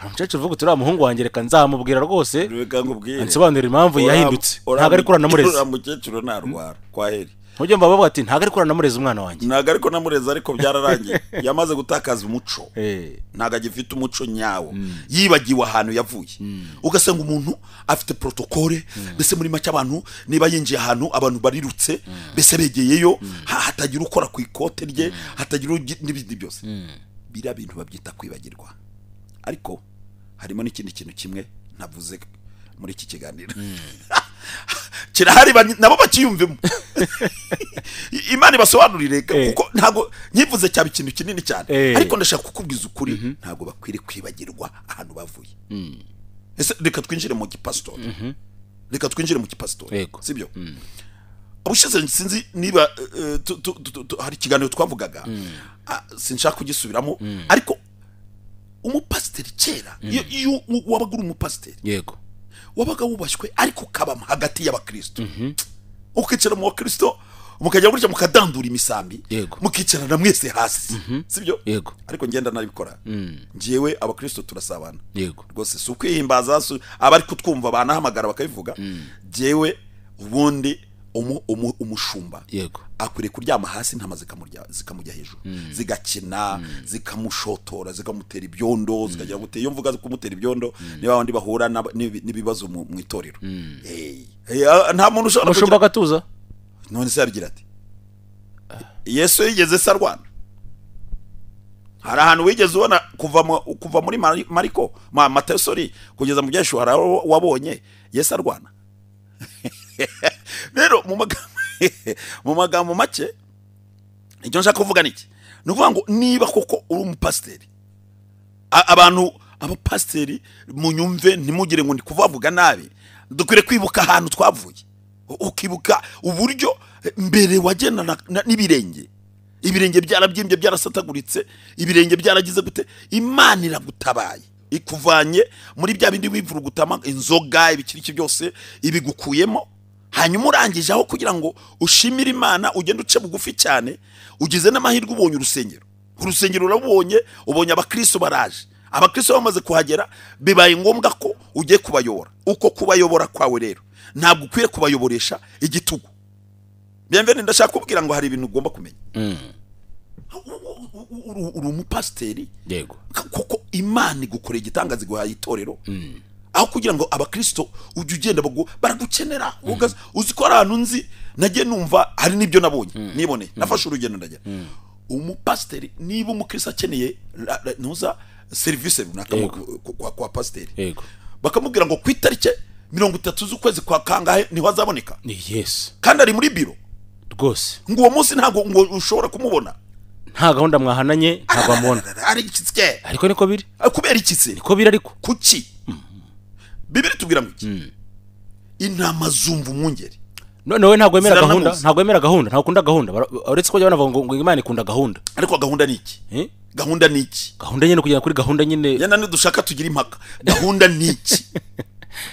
Umukecuru uvuga uti uriya muhungu wanjye reka nzamubwira rwose, ansobanurira impamvu yahindutse, ntabwo ariko uranamureze. Uriya mukecuru narwara kwa heri. Ujye mba ati ntabwo ariko namureze umwana wanjye. Ntabwo ariko namureze, ariko byararangiye. Yamaze gutakaza umuco. Ntabwo agifite umuco nyawo. Yibagiwe ahantu yavuye. Ugasanga umuntu afite protokole, mbese muri make abantu niba yinjiye ahantu abantu barirutse, mbese begeyeyo, hatagira ukora ku ikote rye, hatagira n'ibindi byose. Biriya bintu babyita kwibagirwa. Ariko harimo n'ikindi kintu kimwe ntavuze muri iki kiganiro. Kirahari nabo bakiyumvemo. Imana ibasobanurire kuko ntago nyivuze cyaba ikintu kinini cyane, ariko ndashaka kukubwiza ukuri, ntago bakwiriye kwibagirwa ahantu bavuye. Ese reka twinjire mu gipastori. Reka twinjire mu gipastori, sibyo? Ubushize sinzi niba hari ikiganiro twavugaga, sinshaka kugisubiramo, ariko umupasiteri kera iyo wabaga uri umupasiteri, yego, wabaga wubashywe, ariko ukaba hagati y'abakristo, ukicara mu bakristo mukajya gutya mukadandura imisambi, mukicarana mwese hasi, sibyo? Ariko ngenda nabikora ngiyewe, abakristo turasabana rwose, si ukwihimbaza, abari kutwumva banahamagara bakabivuga. Ngewe ubundi umushumba akwiriye kuryama hasi, intama zikamujya hejuru, zigakina, zikamushotora, zikamutera ibyondo, zikajya gutera. Iyo mvuga kumutera ibyondo niba abandi bahura n'ibibazo mu itorero. Nta muntu ushobora umushumba agatuza. None se yabigira ati Yesu yigeze se arwana? Hari ahantu wigeze ubona kuva muri Mariko, Matayo, sorry, kugeza mu Byahishwe, hari aho wabonye Yesu arwana? Rero mu magambo make icyo nshaka kuvuga niki? Ni ukuvuga ngo niba koko uri umupasiteri, abantu abapasiteri munyumve, ntimugire ngo ndi kubavuga nabi, dukwiriye kwibuka ahantu twavuye, ukibuka uburyo mbere wagendana n'ibirenge, ibirenge byarabyimbye byarasataguritse, ibirenge byaragize gute, Imana iragutabaye ikuvanye muri bya bindi wivurugutama, inzoga, ibikiriki byose ibigukuyemo. Hanyuma urangije aho kugira ngo ushimire Imana ugende uce bugufi cyane, ugize n'amahirwe ubonye urusengero, urusengero urabonye, ubonye abakristo baraje, Abakristo bamaze kuhagera, bibaye ngombwa ko ugiye kubayobora. Uko kubayobora kwawe rero ntabwo ukwiye kubayoboresha igitugu. Bienvenue, ndashaka kubwira ngo hari ibintu ugomba kumenya. Uri umupasiteri, yego, kuko Imana igukora igitangaza iguhaye itorero. Aho kugira ngo abakristo ujye ugenda baragukenera, uzi ko ari ahantu nzi nagiye numva hari n'ibyo nabonye, nibone nafashe urugendo ndajya. Umupasiteri niba umukristo akeneye ntuza serivisi runaka kwa pasiteri, bakamubwira ngo ku itariki 30 z'ukwezi kwa kangahe niho azaboneka. Yes. Kandi ari muri biro rwose, ngo uwo munsi ntabwo ngo ushobora kumubona, nta gahunda mwahananye, ntabwo amubona. Ari ikitse. Ariko niko biri. Kubera ikitse. Niko biri ariko. Kuki? Bibiri tubwira ngo iki? Intama zumva umwungeri. None we ntabwo wemera gahunda, ntabwo wemera gahunda, ntabwo ukunda gahunda. Uretse ko banavuga ngo Imana ikunda gahunda. Ariko gahunda ni iki? Gahunda ni iki? Gahunda nyine kugera kuri gahunda nyine. Yana nidushaka tugira impaka. Gahunda ni iki?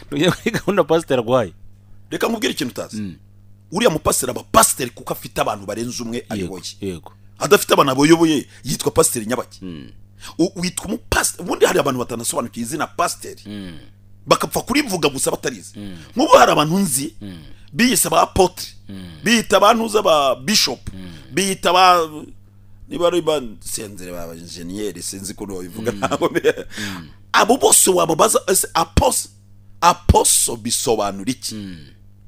Tugera kuri gahunda pasiteri agwaye. Reka nkubwire ikintu utazi. Uriya mupasiteri aba pasiteri kuko afite abantu barenze umwe ayoboye. Yego. Adafite abantu abayoboye yitwa pasiteri nyabaki. Witwa umupasiteri. Ubundi hari abantu batanasobanukiwe izina pasiteri. Bakapfa kurivuga gusa batarizi. Nk'ubu hari abantu nzi biyise aba apotre, biyita abantu z'aba bishop, biyita ba niba ari ba senzere ba engineer, sinzi ko babivuga ntabwo. Abo bose wababaza apostle bisobanura iki?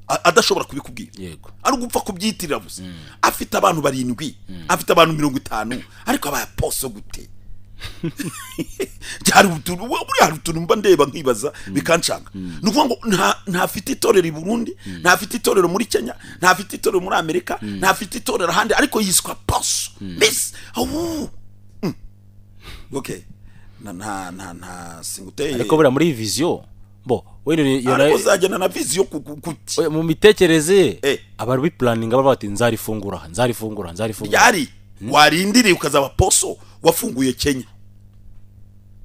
Adashobora kubikubwira. Yego. Ari gupfa kubyitirira gusa. Afite abantu 7, afite abantu 50, ariko aba apostle gute? Cyari utuntu buri utuntu mba ndeba nkibaza bikancanga. Nukuvuga ngo ntafite itorero i Burundi, ntafite itorero muri Kenya, ntafite itorero muri Amerika, ntafite itorero ahandi, ariko yiswa apostle. Miss. Okay. Na singuteye. Ariko bura muri vision. Bo, wenda ariko zagena na vision kuki. Mu mitekerereze abari biplanning baba bati nzarifungura, nzarifungura, nzarifungura. Yari warindiriye ukazaba apostle wafunguye Kenya.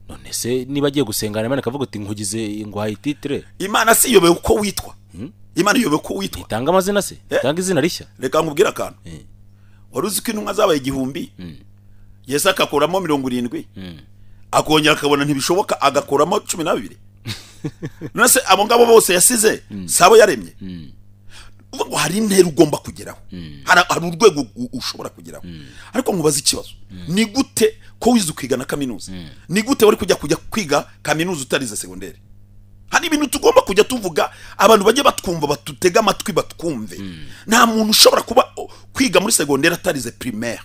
None se niba agiye gusengana Imana ikavuga ati nkugize ngwaye titre. Imana si yobe uko witwa. Imana yobe uko witwa. Itanga amazina se? Itanga izina rishya. Reka nkubwire akantu. Wari uzi ko intumwa zabaye 1000. Yesu akakuramo 70. Akongera akabona ntibishoboka agakuramo 12. None se abo ngabo bose yasize sabo yaremye. Uvuga ngo hari intera ugomba kugeraho. Hari urwego ushobora kugeraho. Ariko nkubaza ikibazo. Ni gute ko wize ukiga na kaminuza? Ni gute wari kujya kwiga kaminuza utarize secondaire? Hari ibintu tugomba kujya tuvuga abantu bajye batwumva, batutega amatwi batwumve. Nta muntu ushobora kuba kwiga muri secondaire atarize primaire.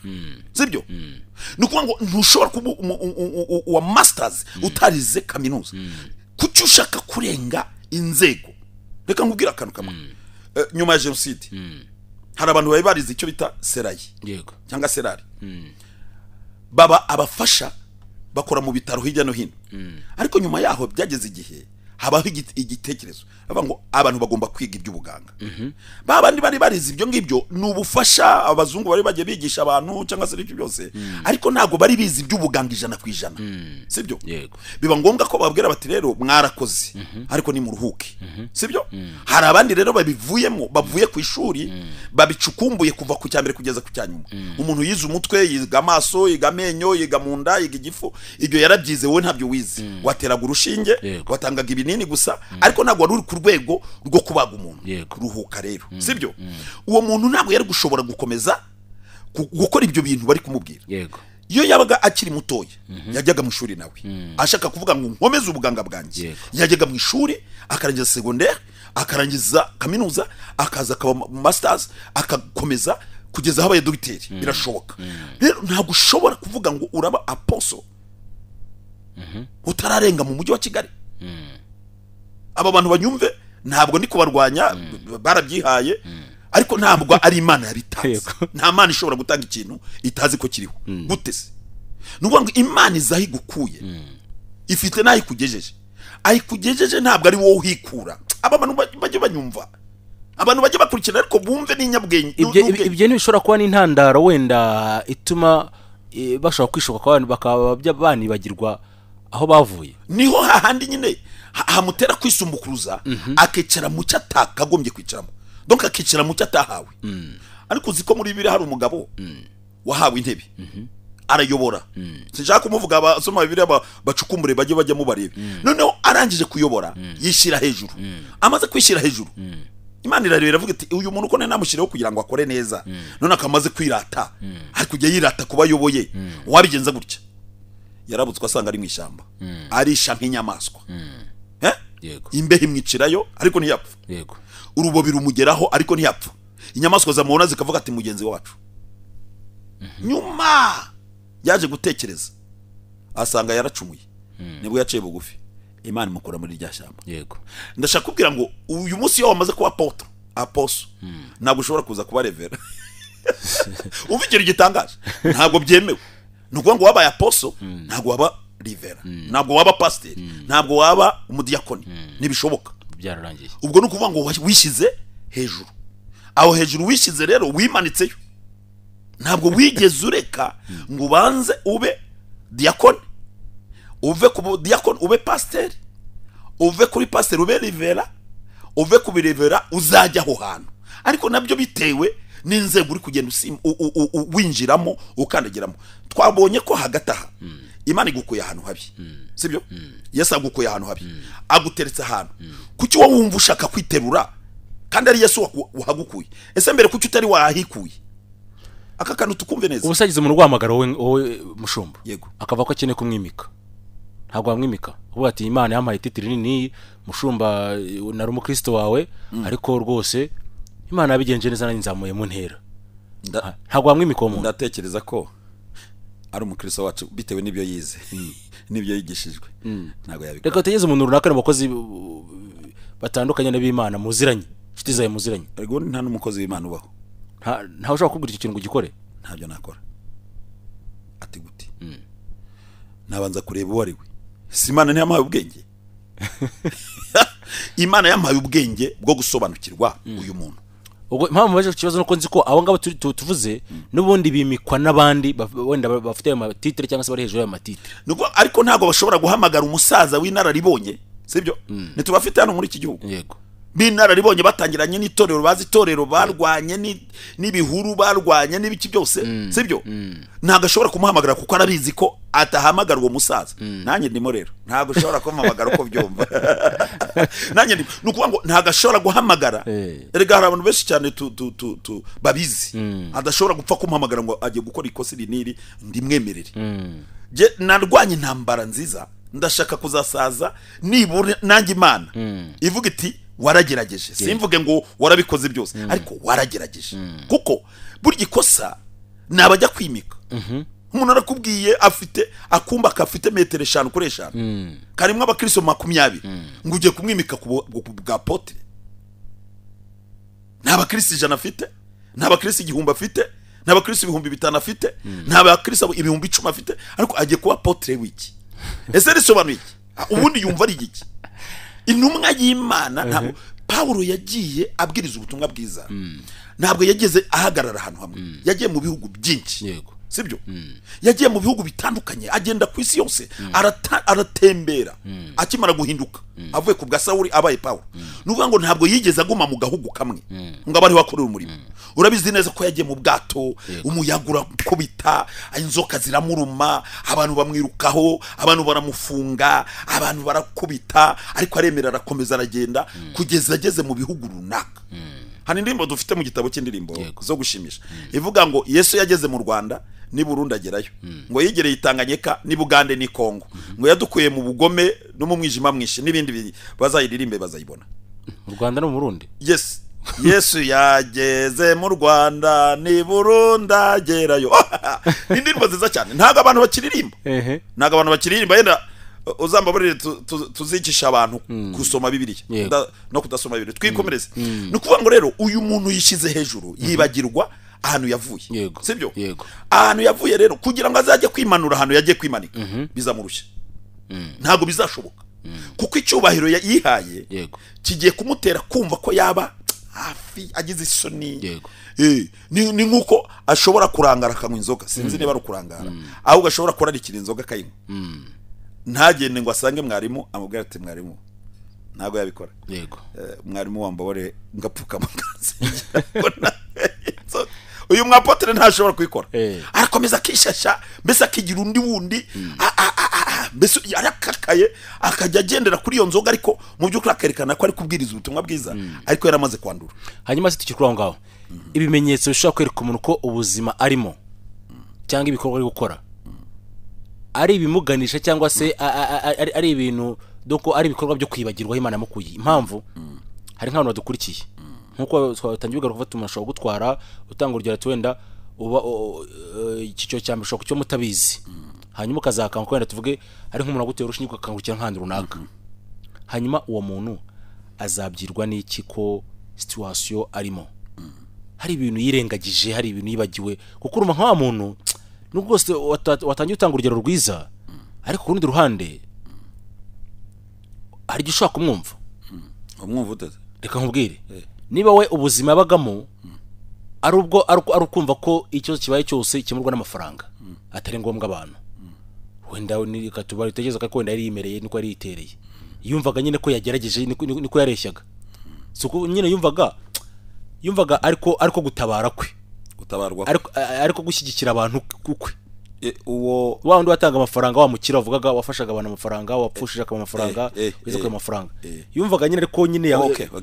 Sibyo? Ni ukuvuga ngo ntushobora kuba uwa masters utarize kaminuza. Kuki ushaka kurenga inzego? Reka nkubwire akantu kamwe. Nyuma ya jenoside hari abantu bari barize icyo bita serayi, yego, cyangwa serari. Baba abafasha bakora mu bitaro hirya no hino. Ariko nyuma yaho byageze igihe habaho igitekerezo bavuga ngo abantu bagomba kwiga iby'ubuganga. Babandi bari barize ibyo ngibyo ni ubufasha abazungu bari bagiye bigisha abantu cyangwa se ibyo byose, ariko ntago bari bize iby'ubuganga 100%. Sibyo? Yego. Biba ngombwa ko babwira bati rero mwarakoze ariko ni muruhuke. Sibyo? Hari abandi rero babivuyemo, bavuye ku ishuri, babicukumbuye kuva ku cyambere kugeza ku cyanyuma. Umuntu yize umutwe, yiga amaso, yiga amenyo, yiga munda, yiga igifu, ibyo yarabyize wowe ntabyo wize. Wateraga urushinge, watangaga ibinini gusa, ariko ntabwo wari uri ku rwego rwo kubaga umuntu. Ruhuka rero. Sibyo? Uwo muntu ntabwo yari gushobora gukomeza gukora ibyo bintu bari kumubwira. Yego. Iyo yabaga akiri mutoya yajyaga mu ishuri nawe ashaka kuvuga ngo nkomeze ubuganga bwanjye, yajyaga mu ishuri akarangiza secondaire, akarangiza kaminuza, akaza akaba masters, akakomeza kugeza aho abaye dogiteri. Birashoboka. Rero ntabwo ushobora kuvuga ngo uraba apostle utararenga mu mujyi wa Kigali. Aba bantu banyumve, ntabwo ndi kubarwanya, barabyihaye, ariko ntabwo ari Imana yabitanze. Nta Mana ishobora gutanga ikintu itazi ko kiriho. Gute se? Nuvuga ngo Imana izaho igukuye, ifite naho ikugejeje. Ayikugejeje ntabwo ari wowe uhikura. Aba bantu bajye banyumva, abantu bajye bakurikira, ariko bumve n'inyabwenge. Ibyo ntibishobora kuba n'intandaro wenda ituma bashobora kwishoka kwa abantu bakaba banibagirwa aho bavuye. Niho hahandi nyine hamutera kwisumbukuruza, akicara mu cyo atakagombye kwicaramo. Donc akicara mu cyo atahawe. Ariko uzi ko muri Bibiliya hari umugabo wahawe intebe. Arayobora. Sinshaka kumuvuga, abasoma Bibiliya bacukumbure bajye bajyamo barebe. Noneho arangije kuyobora yishyira hejuru. Amaze kwishyira hejuru, Imana irareba iravuga iti uyu muntu uko namushyiriyeho kugira ngo akore neza, none akamaze kwirata, ari kujya yirata kuba ayoboye, wabigenza gutya. Yarabutswe asanga ari mu ishyamba, arisha nk'inyamaswa. Imbeho imwicirayo ariko ntiyapfa. Urubobi rumugeraho ariko ntiyapfa. Inyamaswa zamubona zikavuga ati mugenzi wacu. Nyuma yaje gutekereza asanga yaracumuye, nibwo yaciye bugufi, Imana imukura muri rya shyamba. Yego. Ndashaka kubwira ngo uyu munsi iyo wamaze kuba apotre, apostle, ntabwo ushobora kuza kuba revera. Umva ikintu gitangaje, ntabwo byemewe. Ni ukuvuga ngo wabaye apostle ntabwo waba revera, ntabwo waba pasteur, ntabwo waba umudiyakoni, ntibishoboka. Byararangiye. Ubwo ni ukuvuga ngo wishyize hejuru. Aho hejuru wishyize rero wimanitseyo, ntabwo wigeze ureka ngo ubanze ube diakoni, uve ku diakoni ube pasteur, uve kuri pasteur ube revera, uve ku birevera uzajya aho hantu. Ariko nabyo bitewe n'inzego uri kugenda winjiramo ukandagiramo. Twabonye ko hagati aha Imana igukuye ahantu habi, sibyo? Yesu agukuye ahantu habi, aguteretse ahantu. Kuki wowe wumva ushaka kwiterura kandi ari Yesu wahagukuye? Ese mbere kuki utari wahikuye? Aka kantu tukumve neza. Ubusagize umuntu rwamagara wowe mushumba, yego, akava ko akeneye kumwimika, ntabwo wamwimika. Uvuga ati Imana yampaye titiri nini, mushumba nari umukristo wawe, ariko rwose Imana yabigenje neza nanjye nzamuye mu ntera. Ntabwo wamwimika uwo muntu. Ndatekereza ko ari umukristo wacu bitewe n'ibyo yize n'ibyo yigishijwe, ntabwo yabikora. Reka utegeze umuntu runaka mu bakozi batandukanye n'ab'Imana muziranye, inshuti zawe muziranye. Ariko nta n'umukozi w'Imana ubaho. Ntawe ushobora kubwira icyo kintu ngo ugikore. Ntabyo nakora. Ati gute? Nabanza kureba uwo ari we. Si Imana ntiyamuhaye ubwenge? Imana yamuhaye ubwenge bwo gusobanukirwa uyu muntu. Ubwo impamvu baje kukibazo nuko nzi ko abo ngabo tuvuze n'ubundi bimikwa n'abandi wenda bafite ayo matitre cyangwa se bari hejuru y'ayo matitre. Nuko ariko ntabwo bashobora guhamagara umusaza w'inararibonye, sibyo? Ntitubafite hano muri iki gihugu. Yego. B'inararibonye batangiranye n'itorero, bazi itorero, barwanye n'ibihuru, barwanye n'ibiki byose, sibyo? Ntabwo ashobora kumuhamagara kuko arabizi ko atahamagara uwo musaza. Nanjye ndimo rero, ntabwo ushobora kumuhamagara uko byumva. Nanjye ndimo, ni ukuvuga ngo ntabwo ashobora guhamagara. Erega hari abantu benshi cyane babizi, adashobora gupfa kumuhamagara ngo agiye gukora ikosa iri n'iri, ndimwemerere. Narwanye intambara nziza, ndashaka kuzasaza nibura nanjye Imana ivuga iti waragerageje. Simvuge ngo warabikoze byose, ariko waragerageje. Kuko burya ikosa nabajya kwimika. Umuntu arakubwiye afite akumba kafite metero 5 kuri 5, karimwe abakristo 20, ngo ugiye kumwimika ku bwa apotre. Nta bakristo 100 afite, nta bakristo 1000 afite, nta bakristo 5000 afite, nta bakristo 10,000 afite, ariko agiye kuba apotre wiki. Ese risobanuye iki? Ubundi yumva ari iki? Intumwa y'Imana ntabwo Paulo yagiye abwiriza ubutumwa bwiza, ntabwo yageze ahagarara ahantu hamwe. Yagiye mu bihugu byinshi, yego, sibyo? Yagiye mu bihugu bitandukanye, agenda ku isi yose, aratembera. Akimara guhinduka avuye ku bwa Sawuli abaye Paulo, nuvuga ngo ntabwo yigeze aguma mu gahugu kamwe ngo abari bakorera umurimo. Urabizi neza ko yagiye mu bwato, umuyaga urakubita, inzoka ziramuruma, abantu bamwirukaho, abantu baramufunga, abantu barakubita, ariko aremera arakomeza aragenda kugeza ageze mu bihugu runaka. Hari indirimbo dufite mu gitabo cy'indirimbo zo gushimisha ivuga ngo Yesu yageze mu Rwanda ni Burundi agerayo, ngo yigereye Tanganyika ni Bugande ni Kongo, ngo yadukuye mu bugome no mu mwijima mwinshi n'ibindi. Bazayiririmbe bazayibona. Mu Rwanda no mu Burundi. Yes. Yesu yageze mu Rwanda ni Burundi agerayo. Indirimbo nziza cyane. Ntabwo abantu bakiririmba. Ntabwo abantu bakiririmba, yenda uzambabarire tuzicisha abantu gusoma Bibiliya no kudasoma Bibiliya. Twikomereze. Ni ukuvuga ngo rero uyu muntu yishize hejuru yibagirwa ahantu yavuye, sibyo? Ahantu yavuye rero kugira ngo azajye kwimanura ahantu yagiye kwimanika bizamurushya. Ntabwo bizashoboka. Kuko icyubahiro yihaye kigiye kumutera kumva ko yaba hafi agize isoni. Ni nkuko ashobora kurangara akanywa inzoga, sinzi niba ari ukurangara, ahubwo ashobora kurarikira inzoga akayinywa, ntagende ngo asange mwarimu amubwira ati mwarimu ntabwo yabikora. Yego. Mwarimu wambabare ngapfukama nkasingira. Uyu mwapotre ntashobora kubikora. Ariko Agakomeza akishasha, mbese akigira undi wundi, mbese yarakakaye, akajya agendera kuri iyo nzoga, ariko mu by'ukuri akerekana ko ari kubwiriza ubutumwa bwiza, ariko yaramaze kwandura. Hanyuma se tukiri kuri aho ngaho, ibimenyetso bishobora kwereka umuntu ko ubuzima arimo cyangwa ibikorwa ari gukora ari ibimuganisha cyangwa se ari ibintu doko ari ibikorwa byo kwibagirwa Imana yamukuye. Impamvu hari nk'abantu badukurikiye nkuko twatangiye kugaruka gufata umuntu ashobora gutwara utanga urugero ati wenda uba icyiciro cya mbere ushobora kucyo mutabizi, hanyuma ukazakanguka wenda tuvuge ari nk'umuntu agutera urushinge ukakangukira nk'ahantu runaka, hanyuma uwo muntu azabyirwa n'iki ko situation arimo hari ibintu yirengagije, hari ibintu yibagiwe, kuko urumva nka wa muntu nubwo rwose watangiye utanga urugero rwiza, ariko ku rundi ruhande hari igihe ushobora kumwumva. Umwumva ute? Reka nkubwire, niba we ubuzima yabagamo ari ubwo ari ukumva ko ikibazo kibaye cyose gikemurwa n'amafaranga, atari ngombwa abantu, wenda reka tubatekereza ko wenda yari yimereye niko yari yitereye, yumvaga nyine ko yagerageje niko yareshyaga, si uko nyine yumvaga ariko gutabara kwe, gutabarwa ariko gushyigikira abantu kukwe. Uwo wa wundi watanga amafaranga, wa mukira wavugaga wafashaga abantu amafaranga, wapfushije akaba amafaranga, wize kuri amafaranga, yumvaga nyine ariko nyine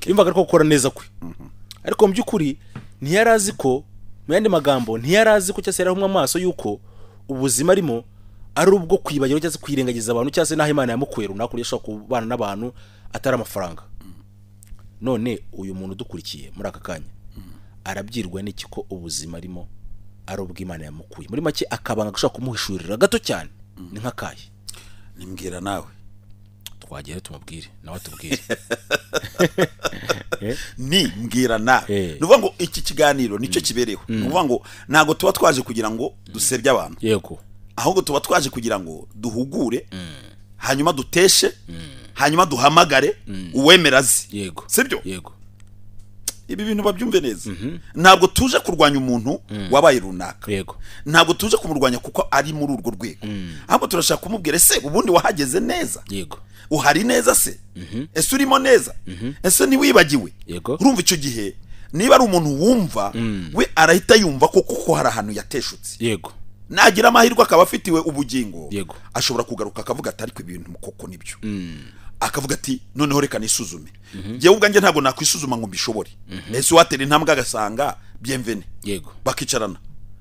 yumvaga ariko gukora neza kwe, ariko mu by'ukuri ntiyari azi ko, mu yandi magambo ntiyari azi ko cyangwa se yarahumwe amaso yuko ubuzima arimo ari ubwo kwibagirwa cyangwa se kwirengagiza abantu cyangwa se n'aho Imana yamukuye runaka uburyo ashobora kubana n'abantu atari amafaranga. None uyu muntu udukurikiye muri aka kanya arabyirwa n'iki ko ubuzima arimo ari ubw'Imana yamukuye? Muri make akabanga gashobora kumuhishurira gato cyane ni nk'akahe? Nimbwira nawe twagere tumubwire nawe atubwire. Ni mbwira nawe. Ni ukuvuga ngo iki kiganiro nicyo kibereho. Ni ukuvuga ngo ntabwo tuba twaje kugira ngo dusebye abantu, yego, ahubwo tuba twaje kugira ngo duhugure, hanyuma duteshe, hanyuma duhamagare uwemera azi. Yego, sibyo? Yego. Ibi bintu babyumve neza. Ntabwo tuje kurwanya umuntu wabaye runaka, yego, ntabwo tuje kumurwanya kuko ari muri urwo rwego, ahubwo turashaka kumubwira ese ubundi wahageze neza, yego, uhari neza se, ese urimo neza, ese ntiwibagiwe. Yego. Urumva icyo gihe niba ari umuntu wumva we arahita yumva ko kuko hari ahantu yateshutse, yego, nagira amahirwe akaba afitiwe ubugingo, yego, ashobora kugaruka akavuga ati ariko ibintu koko nibyo, akavuga ati noneho reka nisuzume, njyewe ubwanjye ntabwo nakwisuzuma ngo mbishobore. Ese watera intambwe agasanga bienvenue, yego, bakicarana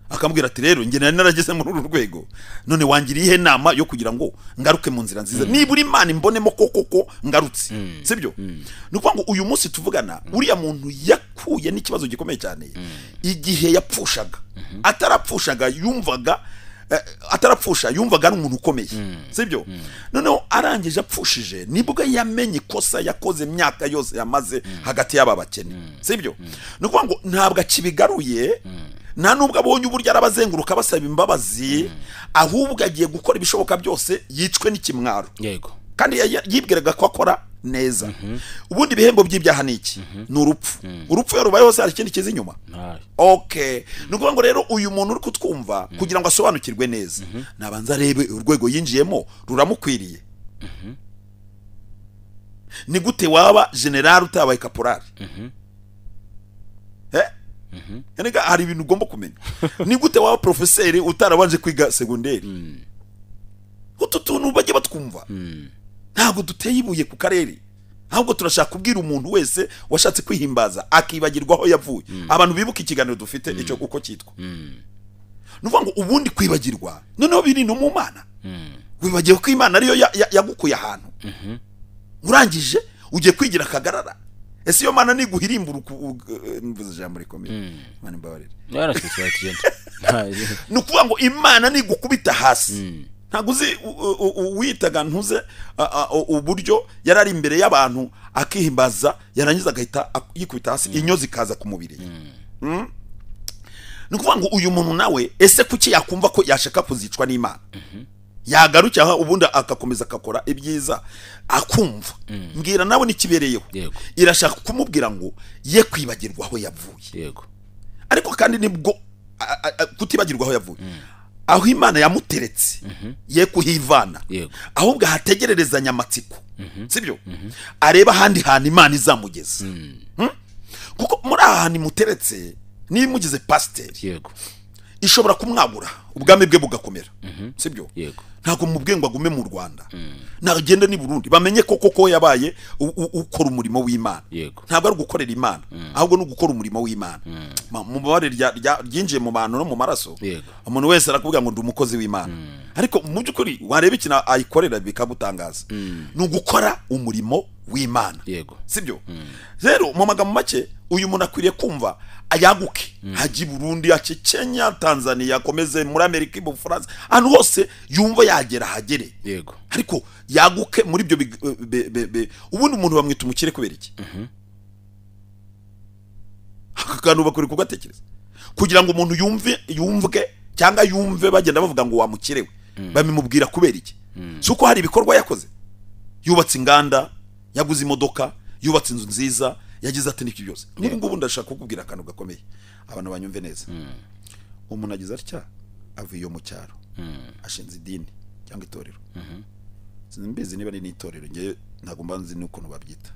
akamubwira ati rero njye nari narageze muri uru rwego, none wangiriye ihe nama yo kugira ngo ngaruke mu nzira nziza, nibura Imana imbonemo koko ko ngarutse, sibyo? Ni ukuvuga ngo uyu munsi tuvugana uriya muntu yakuye n'ikibazo gikomeye cyane. Igihe yapfushaga, atarapfushaga yumvaga atarapfusha yumvaga ari umuntu ukomeye, sibyo? Noneho arangije apfushije nibwo yamenye ikosa yakoze imyaka yose yamaze hagati y'aba bakene, sibyo? Ni ukuvuga ngo ntabwo akibigaruye, nta nubwo abonye uburyo arabazenguruka basaba imbabazi, ahubwo agiye gukora ibishoboka byose yicwe n'ikimwaro, yego, kandi yibwiraga ko akora neza. Ubundi ibihembo by'ibyaha ni iki? Ni urupfu. Urupfu iyo rubaye hose hari ikindi kiza inyuma. Okay, ni ukuvuga ngo rero uyu muntu uri kutwumva kugira ngo asobanukirwe neza, nabanza arebe urwego yinjiyemo ruramukwiriye. Ni gute waba general utabaye caporal? Erega hari ibintu ugomba kumenya. Ni gute waba professeur utarabanje kwiga secondaire? Utu tuntu bajye batwumva. Ntabwo duteye ibuye ku karere, ahubwo turashaka kubwira umuntu wese washatse kwihimbaza akibagirwa aho yavuye. Abantu bibuka ikiganiro dufite icyo uko cyitwa. Ni ukuvuga ngo ubundi kwibagirwa noneho biri no mu Mana. Wibagiwe ko Imana ariyo yagukuye ahantu, urangije ugiye kwigira akagarara. Ese iyo Mana niguhirimbura mvuze ijambo rikomeye, Imana imbabarire. Ni ukuvuga ngo Imana nigukubita hasi, ntabwo uzi uwitaga ntuze uburyo yari ari imbere y'abantu akihimbaza, yarangiza agahita yikubita hasi, inyo zikaza ku mubiri. Ni ukuvuga ngo uyu muntu nawe ese kuki yakumva ko yashaka kuzicwa n'Imana? Yagarukira ubundi akakomeza akakora ibyiza akumva. Mbwira nawe nikibereyeho. Irashaka kumubwira ngo ye kwibagirwa aho yavuye, yego, ariko kandi nibwo kutibagirwa aho yavuye, aho Imana yamuteretse ye kuhivana, ahubwo ahategererezanya amatsiko, sibyo? Areba ahandi hantu Imana izamugeza. Kuko muri aha hantu imuteretse niba imugize pasiteri, yego, Ishobora kumwagura ubwami bwe bugakomera, sibyo? Ntabwo mubwiye ngo agume mu Rwanda, nagende ni Burundi, bamenye ko koko yabaye ukora umurimo w'Imana. Ntabwo ari gukorera Imana, ahubwo ni ugukora umurimo w'Imana. Mu mubare ryinjiye mu bantu no mu maraso, umuntu wese arakubwira ngo ndi umukozi w'Imana, ariko mu by'ukuri wareba ikintu ayikorera bikagutangaza. Ni ugukora umurimo w'Imana, sibyo? Rero mu magambo make, uyu muntu akwiriye kumva ayaguke, hajye Burundi, ace Kenya, Tanzania, akomeze muri Amerika, mu Bufaransa, ahantu hose yumva yagera hagere. Ariko yaguke muri ibyo. Ubundi umuntu bamwita umukire kubera iki? Aka kantu bakwiriye kugatekereza kugira ngo umuntu yumve, yumvwe cyangwa yumve bagenda bavuga ngo wamukirewe, babimubwira kubera iki? Si uko hari ibikorwa yakoze, yubatse inganda, yaguze imodoka, yubatse inzu nziza, yagize ati n'ibyo byose. Nk'ubu ngubu ndashaka kukubwira akantu gakomeye, abantu banyumve neza. Umuntu agize atya, avuye iyo mu cyaro, ashinze idini cyangwa itorero. Simbizi niba ari n'itorero, ngewe ntabwo mba nzi n'ukuntu babyita.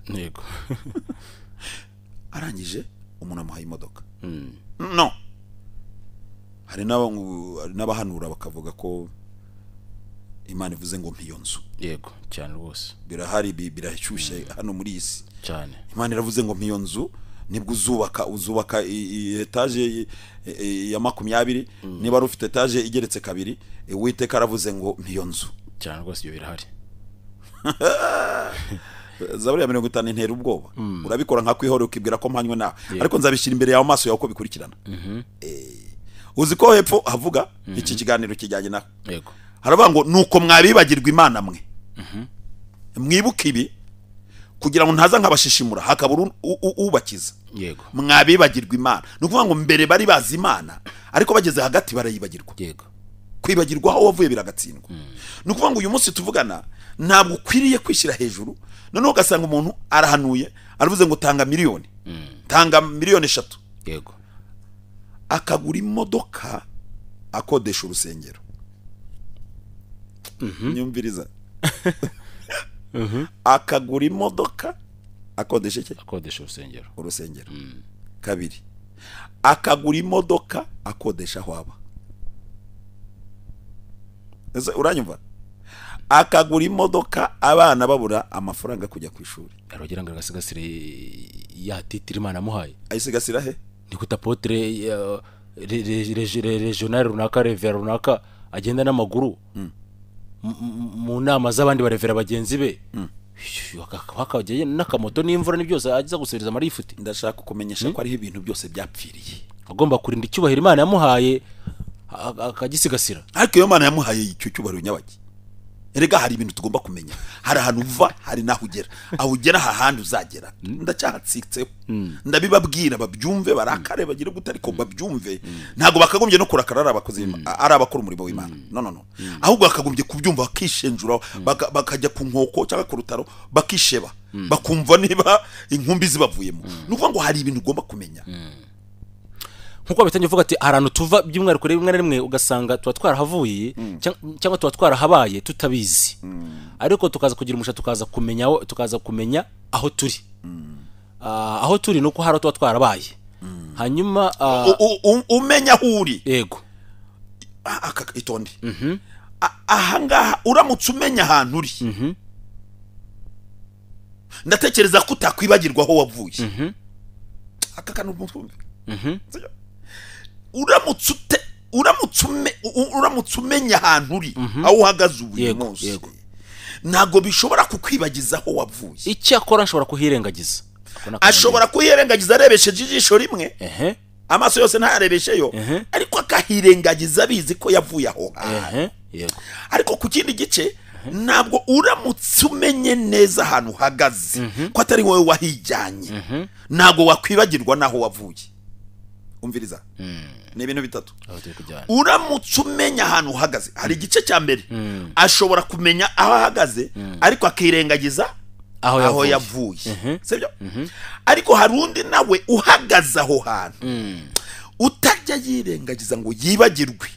Arangije umuntu amuhaye imodoka. No, hari n'abahanura bakavuga ko Imana ivuze ngo mpa iyo nzu. Yego, cyane rwose. Birahari, birashyushye hano muri iyi si cyane. Imana iravuze ngo mpa iyo nzu, nibwo uzubaka etaje ya 20, niba ari ufite etaje igeretse 2, Uwiteka aravuze ngo mpa iyo nzu. Cyane rwose, ibyo birahari. Zaburi ya 50 intera ubwoba. Urabikora nka kwihora ukibwira ko mpanywe nawe, ariko nzabishyira imbere yawe amaso yawe uko bikurikirana. Uzi ko hepfo havuga iki kiganiro kijyanye nawe. Haravuga ngo nuko mwabibagirwa Imana mwe, mwibuke ibi kugira ngo ntaza nkabashishimura hakabura ubakiza. Mwabibagirwa Imana, ni ukuvuga ngo mbere bari bazi Imana, ariko bageze hagati barayibagirwa. Kwibagirwa aho wavuye biragatsindwa. Ni ukuvuga ngo uyu munsi tuvugana ntabwo ukwiriye kwishyira hejuru. Noneho ugasanga umuntu arahanuye, aravuze ngo tanga miliyoni, tanga miliyoni 3, akagura imodoka, akodesha urusengero. Nyumviriza. Akagura imodoka, akodesha iki? Akodesha urusengero. Urusengero. 2, akagura imodoka, akodesha aho aba. Ese uranyumva? Akagura imodoka, abana babura amafaranga kujya ku ishuri. Aragira ngo agasigasire ya titire Imana amuhaye. Ayisigasira he? Ni kuta apotre regional runaka, revera runaka, agenda n'amaguru mu nama z'abandi barevera bagenzi be, bakajya n'akamoto n'imvura ni byose, agiza gusubiriza amarifuti. Ndashaka kumenyesha ko ariho ibintu byose byapfiriye. Agomba kurinda icyubahiro Imana yamuhaye, akagisigasira. Ariko iyo Imana yamuhaye icyo cyubahiro nyabaki, erega hari ibintu tugomba kumenya. Hari ahantu uva, hari naho ugera. Aho ugera hahandi uzagera. Ndacyahatsitseho, ndabibabwira babyumve, barakare bagire gute, ariko babyumve. Ntabwo bakagombye no kurakara ari abakozi, ari abakora umurimo w'Imana. No, no, no, ahubwo bakagombye kubyumva, bakishenjura, bakajya ku nkoko cyangwa ku rutaro, bakisheba, bakumva niba inkumbi zibavuyemo. Ni ukuvuga ngo hari ibintu ugomba kumenya. Nkuko bitangiye uvuga ati hari ahantu tuva, by'umwihariko rimwe na rimwe ugasanga tuba twarahavuye cyangwa tuba twarahabaye tutabizi, ariko tukaza kugira umusha, tukaza kumenya aho turi. Aho turi nuko hari tuba twarabaye. Hanyuma umenya aho uri. Yego. Itonde. Ahangaha uramutse umenya ahantu uri, ndatekereza ko utakwibagirwa aho wavuye. Aka kantu mutwumve. Uramutse umenya ahantu uri, aho uhagaze uyu munsi, ntabwo bishobora kukwibagiza aho wavuye. Icyakora ashobora kuhirengagiza. Ashobora kuhirengagiza arebesheje ijisho rimwe, amaso yose ntayarebesheyo, ariko akahirengagiza abizi ko yavuye aho hantu. Ariko ku kindi gice, ntabwo uramutse umenye neza ahantu uhagaze ko atari wowe wahijyanye, ntabwo wakwibagirwa n'aho wavuye. Umviriza, ni ibintu bitatu. Uramutse umenya ahantu uhagaze, hari igice cya mbere ashobora kumenya aho ahagaze, ariko akirengagiza aho yavuye, sibyo? Ariko hari undi nawe uhagaze aho hantu utajya yirengagiza ngo yibagirwe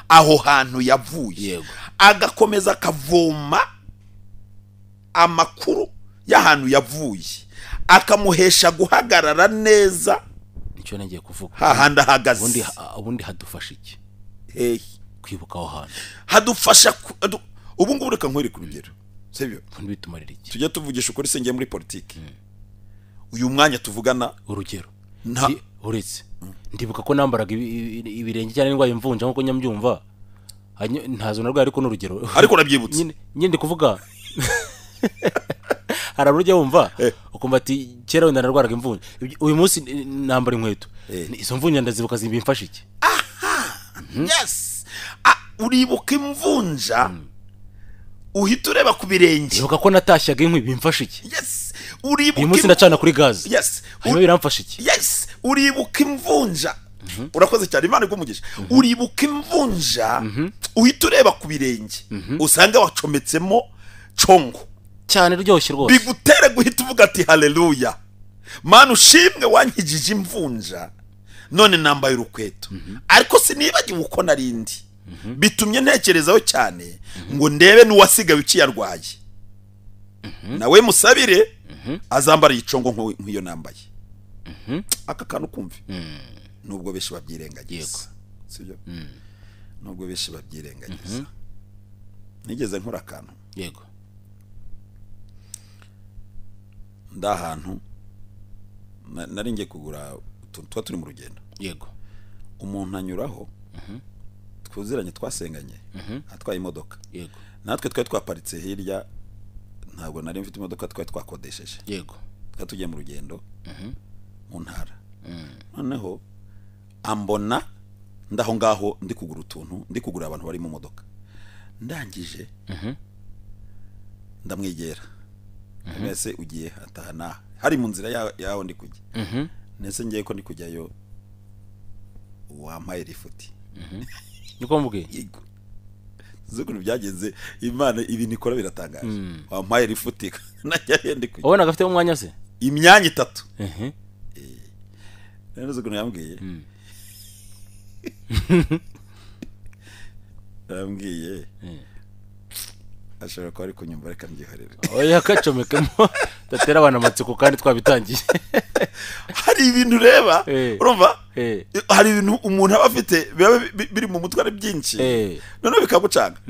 aho hantu yavuye, agakomeza akavoma amakuru y'ahantu yavuye, akamuhesha guhagarara neza. Icyo nagiye kuvuga, hahandi ahagaze. Ubundi hadufasha iki? Hehe kwibuka aho hantu hadufasha ubu ngubu reka nkwereke urugero, sibyo? Bitumarira iki? Tujya tuvugisha ukuri, singiye muri politiki. Uyu mwanya tuvugana urugero uretse ndibuka ko nambaraga ibirenge cyane ndwaye imvunja nkuko nyambyumva, ntazo narwaye ariko n'urugero, ariko urabyibutse nyine ndi kuvuga hari urujya wumva ukumva ati kera wenda narwaraga imvunja, uyu munsi nambara inkweto, izo mvunja ndazibuka zibimfasha iki? Yes, uribuka imvunja uhita ureba ku birenge, ibuka ko natashyaga inkwi bimfasha iki? Yes, uribuka uyu munsi ndacana kuri gaze. Yes, hanyuma biramfasha iki? Yes, uribuka imvunja. Urakoze cyane, Imana igumugisha. Uribuka imvunja uhita ureba ku birenge usanga wacometsemo congo cyane ryoshye rwose, bigutere guhita uvuga ati haleluya, Mana ushimwe wankijije imvunja none nambaye urukweto, ariko sinibagiwe uko narindi. Bitumye ntekerezaho cyane ngo ndebe n'uwasigaye ukiyarwaye nawe musabire azambara icongo nk'iyo nambaye. Aka kantu kumve nubwo benshi babyirengagiza, sibyo? Nubwo benshi babyirengagiza. Nigeze nkora akantu, yego, ndahantu nari ngiye kugura tuba turi mu rugendo, yego, umuntu anyuraho twuziranye twasenganye atwaye imodoka, yego, natwe twari twaparitse hirya, ntabwo nari mfite imodoka, twari twakodesheje, yego, twari tugiye mu rugendo mu ntara. Noneho ambona ndaho ngaho ndi kugura utuntu, ndi kugura abantu bari mu modoka, ndangije ndamwegera, mwese ugiye ataha hari mu nzira yaho ndi kujya, nese ngiye ko ndi kujyayo wampaye rifuti. Niko mubwiye yego, zukuntu byagenze, Imana ibintu ikora biratangaje. Wampaye rifuti najya ndi kujya, ubona gafite umwanya se imyanya itatu. Rero zukuntu yambwiye, yambwiye ashobora kuba ari kunyumva, reka mbyihorere. Oya kacomekemo datera abana amatsiko kandi twabitangiye. Hari ibintu ureba, urumva hari ibintu umuntu aba afite biba biri mu mutwe ari byinshi, noneho bikagucanga.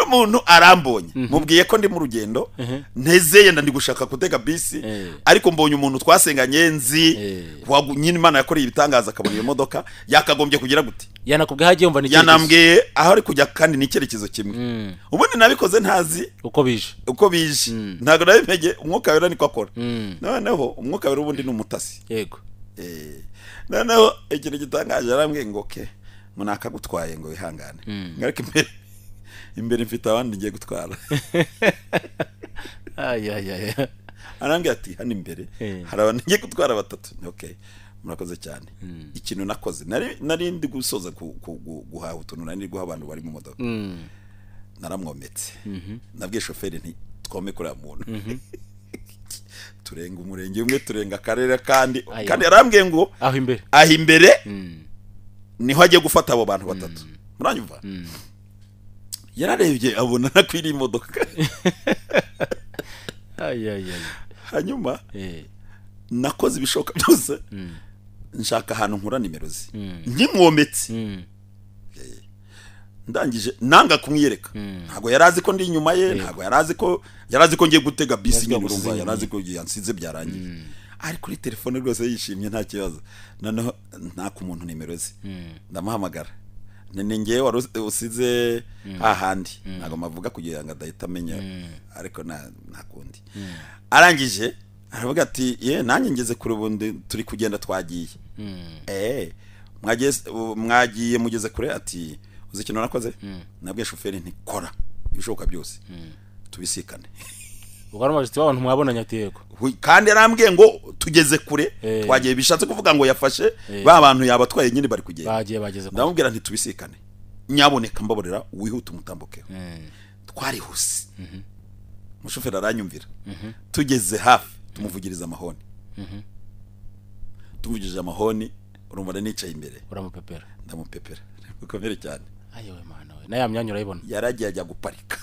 Umuntu arambonye, mubwiye ko ndi mu rugendo ntezeye ndi gushaka gutega bisi, ariko mbonye umuntu twasenganye nzi nyine Imana yakoreye ibitangaza akabona iyo modoka, yakagombye kugira gute? Yanakubwiye hagiye yumva n'icyerekezo, yanambwiye aho ari kujya kandi n'icyerekezo kimwe. Ubundi nabikoze ntazi uko bije, ntabwo nabimenye. Umwuka wera niko akora. Noneho umwuka wera ubundi ni umutasi, yego. Noneho ikintu gitangaje arambwiye ngo ke ngo nakagutwaye ngo wihangane, ariko imbere mfite abandi ngiye gutwara. Arambwiye ati hano imbere hari abantu ngiye gutwara batatu. Okay, murakoze cyane. Ikintu nakoze nari ndi gusoza guhaha utuntu nari ndi guha abantu bari mu modoka, naramwometse, nabwiye shoferi nti twome kuri muntu, turenga umurenge umwe, turenga akarere kandi yarambwiye ngo aho imbere niho agiye gufata abo bantu batatu. Muranyumva? Yararebye abona nakwiri imodoka. Hanyuma nakoze ibishoboka byose nshaka ahantu nkura nimero ze, nkimwometse ndangije nanga kumwiyereka. Ntabwo yarazi ko ndi inyuma ye, ntabwo yarazi ko ngiye gutega bisi nyine, urumva yarazi ko yansize byarangiye. Ari kuri telefone rwose yishimye nta kibazo. Noneho ntaka umuntu nimero ze, ndamuhamagara, nene ngewe wari usize hahandi, ntabwo mavuga kugira ngo adahita amenya, ariko nta kundi. Arangije aravuga ati ye nanjye ngeze kure ubundi turi kugenda twagiye. Mwagiye mugeze kure, ati uzi ikintu nakoze? Nabwiye shoferi nti kora ibishoboka byose tubisikane. Ugaramaje ati abantu mwabonanye ati yego, kandi yarambwiye ngo tugeze kure twagiye, bishatse kuvuga ngo yafashe ba bantu yabatwaye nyine bari kugenda bagiye bageze kure. Ndamubwira nti tubisikane, nyaboneka mbaborera wihute umutambukeho. Twarihuse, umushoferi aranyumvira. Tugeze hafi tumuvugiriza amahoni, tumuvugirije amahoni, urumva nicaye imbere, uramupepera, ndamupepera bikomere cyane. Ayewe mana we, na ya myanya urayibona. Yaragiye ajya guparika.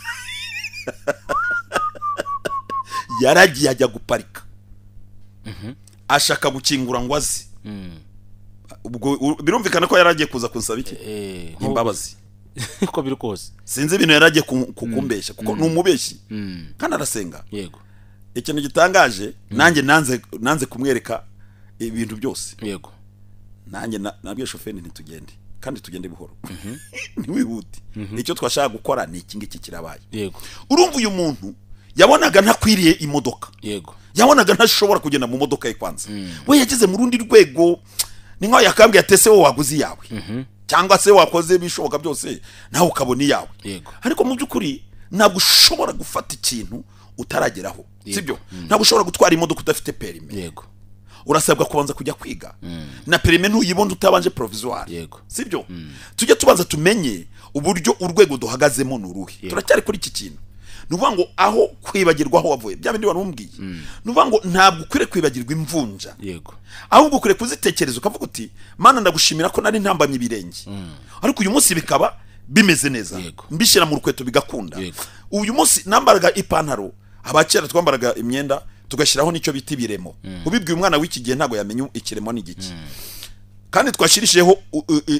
Yaragiye ajya guparika, ashaka gukingura ngo aze. Ubwo birumvikana ko yaragiye kuza kunsaba iki? Imbabazi. Uko biri kose sinzi ibintu yaragiye kukumbeshya, kuko ni umubeshyi kandi arasenga. Yego. Ikintu gitangaje, nanjye nanze kumwereka ibintu byose. Yego. Nanjye nabwiye shoferi ntitugende, kandi tugende buhoro, ntiwihute. Icyo twashaka gukora ni iki ngiki kirabaye. Yego. Urumva uyu muntu yabonaga ntakwiriye imodoka. Yego. Yabonaga ntashobora kugenda mu modoka ye kwanza. We yageze mu rundi rwego, ni nkaho yakambwiye ati ese wowe waguze iyawe, cyangwa se wakoze ibishoboka byose nawe ukabona iyawe. Yego. Ariko mu by'ukuri ntabwo ushobora gufata ikintu utarageraho, sibyo? Ntabwo ushobora gutwara imodoka udafite perime. Yego. Urasabwa kubanza kujya kwiga, na perime ntuyibona utabanje provisoire. Yego. Sibyo? Tujye tubanza tumenye uburyo urwego duhagazemo ni uruhe. Turacyari kuri iki kintu. Ni ukuvuga ngo aho kwibagirwa aho wavuye, bya bindi warumbwiye, ni ukuvuga ngo ntabwo ukwiriye kwibagirwa imvunja. Yego. Ahubwo ukwiriye kuzitekereza ukavuga uti Mana ndagushimira ko nari ntambamye ibirenge, ariko uyu munsi bikaba bimeze neza, mbishyira mu rukweto bigakunda. Uyu munsi nambaraga ipantaro, abakera twambaraga imyenda tugashyiraho n'icyo bita ibiremo. Ubibwiye umwana w'iki gihe ntabwo yamenya ikiremo n'igiki. Kandi twashirishijeho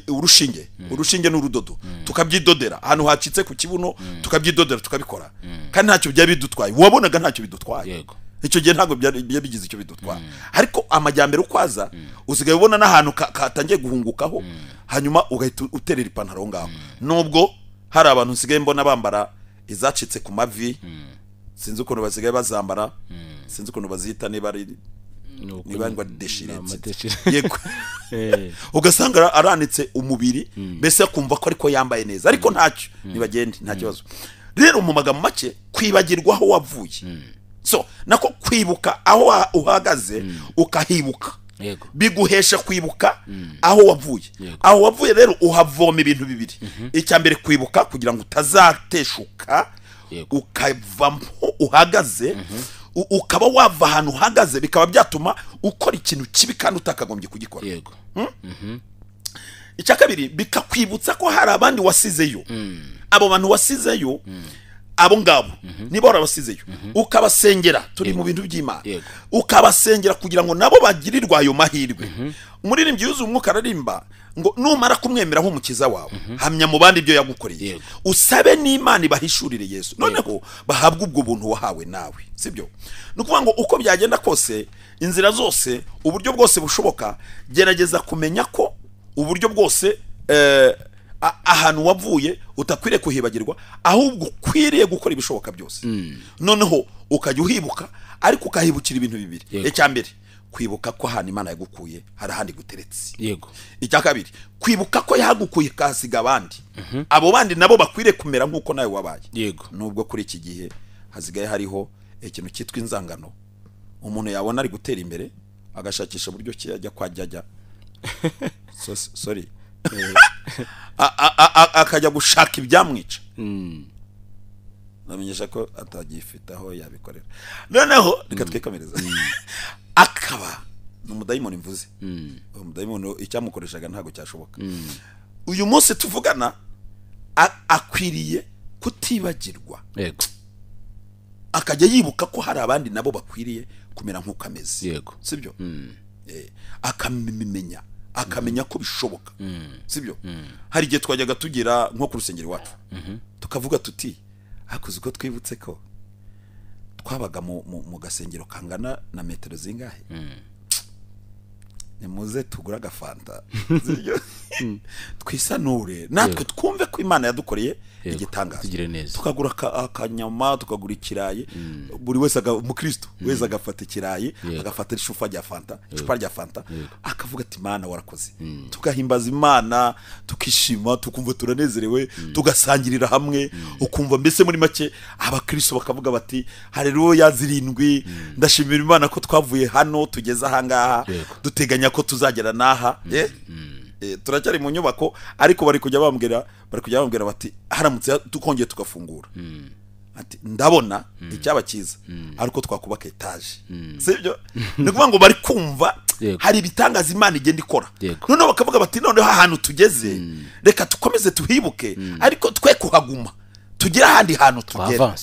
urushinge, urushinge n'urudodo, tukabyidodera ahantu hacitse ku kibuno, tukabyidodera tukabikora, kandi ntacyo byari bidutwaye. Wabonaga ntacyo bidutwaye. Icyo gihe ntabwo byari bigize icyo bidutwaye. Ariko amajyambere ukwaza usigaye ubona n'ahantu katangiye guhungukaho, hanyuma ugahita uterera ipantaro ngaho. Nubwo hari abantu nsigaye mbona bambara izacitse ku mavi, sinzi ukuntu basigaye bazambara, sinzi ukuntu bazita, niba ari niba ngo deshiretse. Yego. Ugasanga aranitse umubiri, mbese akumva ko ariko yambaye neza, ariko ntacyo nibagende, nta kibazo. Rero mu magambo make, kwibagirwa aho wavuye, so nako kwibuka aho uhagaze ukahibuka. Yego. Biguhesha kwibuka aho wavuye. Aho wavuye rero uhavoma ibintu bibiri. Icya mbere, kwibuka kugira ngo utazateshuka ukavamo uhagaze, ukaba wava ahantu uhagaze bikaba byatuma ukora ikintu kibi kandi utakagombye kugikora. Yego. Icya kabiri, bikakwibutsa ko hari abandi wasizeyo. Abo bantu wasizeyo, abo ngabo niba warabasizeyo, ukabasengera. Turi mu bintu by'Imana. Ukabasengera kugira ngo nabo bagirirwe ayo mahirwe. Umuririmbyi yuzuye umwuka ararimba ngo numara kumwemera nk'umukiza wawe, hamya mu bandi ibyo yagukoreye, usabe n'Imana ibahishurire Yesu, noneho bahabwe ubwo buntu wahawe nawe. Sibyo? Ni ukuvuga ngo uko byagenda kose, inzira zose, uburyo bwose bushoboka, gerageza kumenya ko uburyo bwose ahantu wavuye utakwiriye kuhibagirwa, ahubwo ukwiriye gukora ibishoboka byose. Noneho ukajya uhibuka, ariko ukahibukira ibintu bibiri. Icya mbere, kwibuka ko ahantu Imana yagukuye hari ahandi guteretse. Yego. Icya kabiri, kwibuka ko yagukuye kasiga abandi. Abo bandi nabo bakwiriye kumera nk'uko nawe wabaye. Yego. Nubwo kuri iki gihe hasigaye hariho ikintu cyitwa inzangano, umuntu yabona ari gutera imbere agashakisha buryo ki ajya kwa jyajya. Sorry. Akajya gushaka ibyamwica. Namenyesha ko atagifite aho yabikorera. Noneho reka twikomereza. Akaba n'umudayimoni mvuze. Umudayimoni icyamukoreshaga ntago cyashoboka. Uyu munsi tuvugana akwiriye kutibagirwa. Yego. Akajya yibuka ko hari abandi nabo bakwiriye kumera nk'uko ameze. Yego. Sibyo? Akamimenya, akamenya ko bishoboka. Sibyo? Hari igihe twajyaga tugira nko ku rusengero iwacu, tukavuga tuti hakuze uko twibutse ko twabaga mu gasengero kangana na metero zingahe, nimuze tugura agafanta twisanure natwe twumve ko Imana yadukoreye igitangaza, tukagura akanyama, tukagura ikirayi, buri wese umukristo wese agafata ikirayi, agafata icupa rya fanta, icupa rya fanta, akavuga ati Imana warakoze. Tugahimbaza Imana, tukishima, tukumva turanezerewe, tugasangirira hamwe, ukumva mbese muri make abakristo bakavuga bati haleluya zirindwi, ndashimira Imana ko twavuye hano tugeze aha ngaha, duteganya ko tuzagera naha. Turacyari mu nyubako, ariko bari kujya bambwira bati haramutse tukongeye tugafungura, ati ndabona icyaba cyiza ariko twakubaka etage. Sibyo? Ni ukuvuga ngo bari kumva hari ibitangaza Imana igenda ikora. Noneho bakavuga bati noneho ahantu tugeze reka tukomeze tuhibuke, ariko twe kuhaguma, tugera ahandi hantu tugera.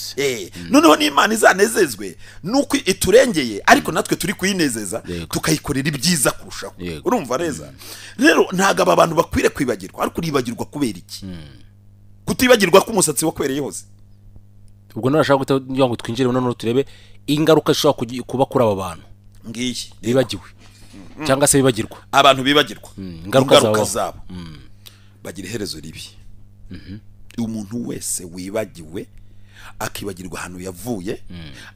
Noneho n'Imana izanezezwe nuko iturengeye, ariko natwe turi kuyinezeza, tukayikorera ibyiza kurushaho. Urumva neza? Rero ntago aba bantu bakwiriye kwibagirwa, ariko uribagirwa kubera iki? Kutibagirwa ko umusatsi wakwereye hose. Ubwo narashaka kugira ngo twinjire none turebe ingaruka zishobora kuba kuri aba bantu ngiyi bibagiwe cyangwa se bibagirwa. Abantu bibagirwa ingaruka zabo bagira iherezo ribi. Umuntu wese wibagiwe akibagirwa ahantu yavuye,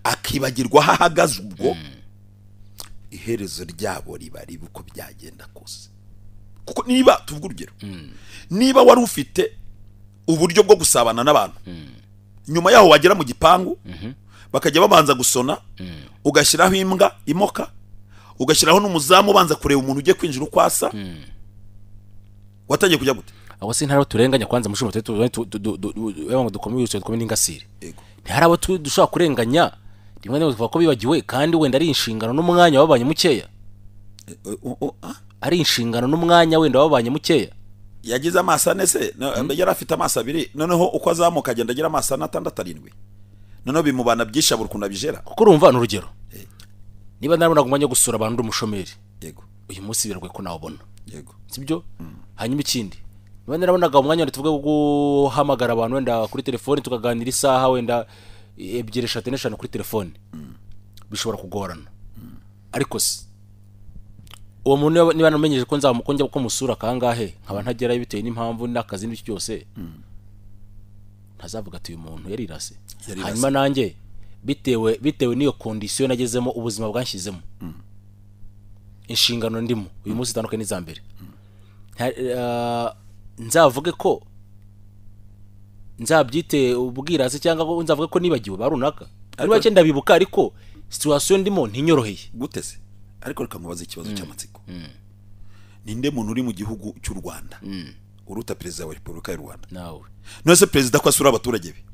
akibagirwa aho ahagaze, ubwo iherezo ryabo riba ribi uko byagenda kose. Kuko niba tuvuga urugero, niba wari ufite uburyo bwo gusabana n'abantu, nyuma yaho wagera mu gipangu bakajya babanza gusona, ugashyiraho imbwa imoka, ugashyiraho n'umuzamu ubanza kureba umuntu ugiye kwinjira uko asa, watangiye kujya gute? Aho se ntari turenganya kwanza mushumba ngo dukomeye dukomeye n'ingasire. Ntihari abo dushobora kurenganya rimwe na rimwe ko bibagiwe kandi wenda ari inshingano n'umwanya wabanye mukeya. Ari inshingano n'umwanya wenda wabanye mukeya. Yagize amaso ane se, yari afite amaso abiri, noneho uko azamuka agenda agira amaso ane, atandatu, arindwi, noneho bimubana byinshi abura ukuntu abijera. Kuko urumva ni urugero, niba narabonaga umwanya wo gusura abantu ndi umushomeri, yego, uyu munsi biragoye ko nawubona, yego, sibyo? Hanyuma ikindi, niba narabonaga umwanya wenda tuvuge guhamagara abantu wenda kuri telefone tukaganira isaha wenda 2, 3, 5 kuri telefone, bishobora kugorana. Ariko se uwo muntu niba namenyeje ko nzamukonjya ko musura kangahe nkaba ntagerayo bitewe n'impamvu n'akazi n'ibyo byose, ntazavuga ati uyu muntu yarirase. Hanyuma nanjye bitewe n'iyo condition nagezemo, ubuzima bwanshyizemo, inshingano ndimo uyu munsi itandukanye n'iza mbere, nzavuge ko nzabyite ubwirasi cyangwa nzavuge ko nibagiwe ba runaka. Niba cyenda ndabibuka ariko situation ndimo ntinyoroheye. Gute se? Ariko reka nkubaze ikibazo cy'amatsiko. Ninde muntu uri mu gihugu cy'u Rwanda uruta perezida wa Repubulika y'u Rwanda? Nawe. None se perezida ko asura abaturage be?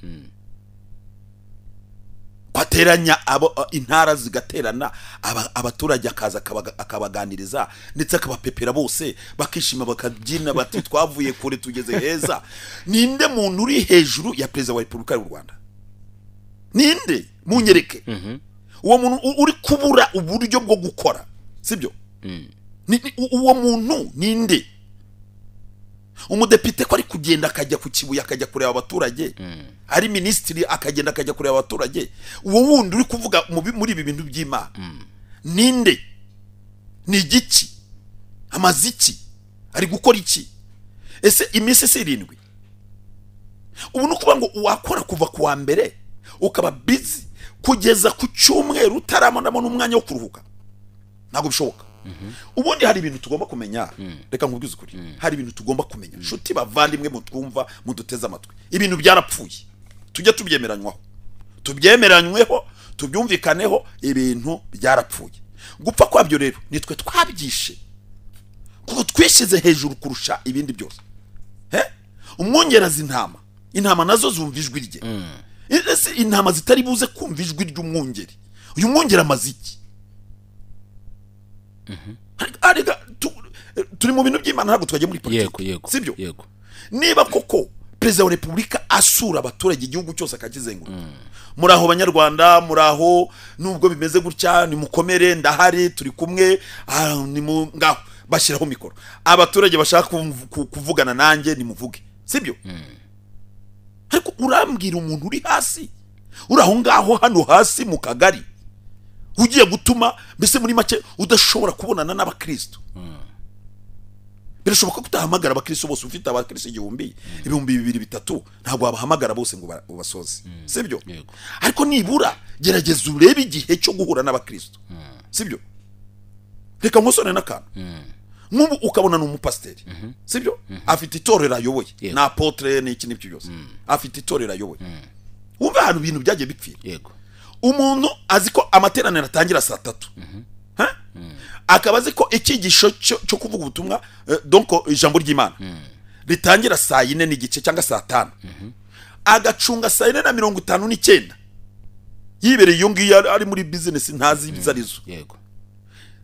Kwateranya abo intara zigaterana, abaturage akaza akabaganiriza ndetse akabapepera bose bakishima bakabyina bati twavuye kure tugeze heza. Ninde muntu uri hejuru ya perezida wa Repubulika y'u Rwanda? Ninde? Munyereke. Uwo muntu uri kubura uburyo bwo gukora, sibyo? Uwo muntu ninde? Umudepite ko ari kugenda akajya ku Kibuye akajya kureba abaturage, ari ministiri akagenda akajya kureba abaturage, uwo wundi uri kuvuga muri ibi bintu by'Imana ninde? Ni igiki? Amaziki ari gukora iki? Ese iminsi si 7? Ubu ni ukuvuga ngo wakora kuva ku wa mbere ukaba busy kugeza ku cyumweru utaramona n'umwanya wo kuruhuka, ntabwo bishoboka. Ubundi hari ibintu tugomba kumenya, reka nkubwize ukuri, hari ibintu tugomba kumenya. Nshuti bavandimwe mutwumva muduteze amatwi, ibintu byarapfuye, tujye tubyemeranywaho, tubyumvikaneho, ibintu byarapfuye. Gupfa kwabyo rero nitwe twabyishe, kuko twishyize hejuru kurusha ibindi byose. Umwungerazi intama, intama nazo zumva ijwi rye. Ese intama zitari buze kumva ijwi ry'umwungeri, uyu mwungeri amaze iki? Arega turi mu bintu by'Imana, ntabwo twagiye muri politiki, sibyo? Niba koko perezida wa Repubulika asura abaturage igihugu cyose akakizenguruka, muri aho banyarwanda, muri aho nubwo bimeze gutya nimukomere, ndahari turi kumwe, ngaho bashyiraho mikoro, abaturage bashaka kuvugana nanjye nimuvuge, sibyo? Ariko urambwira umuntu uri hasi, uri aho ngaho hano hasi mu kagari, ugiye gutuma mbese muri make udashobora kubonana n'abakristo. Birashoboka ko utahamagara abakristo bose, ufite abakristo 1000, 2000, 3000, ntabwo wabahamagara bose ngo ubasoze, sibyo? Ariko nibura gerageza urebe igihe cyo guhura n'abakristo, sibyo? Reka nkosore n'akantu. Nk'ubu ukabona ni umupasiteri, sibyo? Afite itorero ayoboye, na apotre n'iki n'ibyo byose, afite itorero ayoboye. Wumva ahantu ibintu byagiye bipfira. Umuntu azi ko amateraniro atangira saa 3, akaba azi ko icyigisho cyo kuvuga ubutumwa, donc ijambo ry'Imana ritangira saa 4:15 cyangwa saa 5, agacunga saa 4:59 yibereye iyo ngiyo ari muri business ntazi ibizarizo. Yego.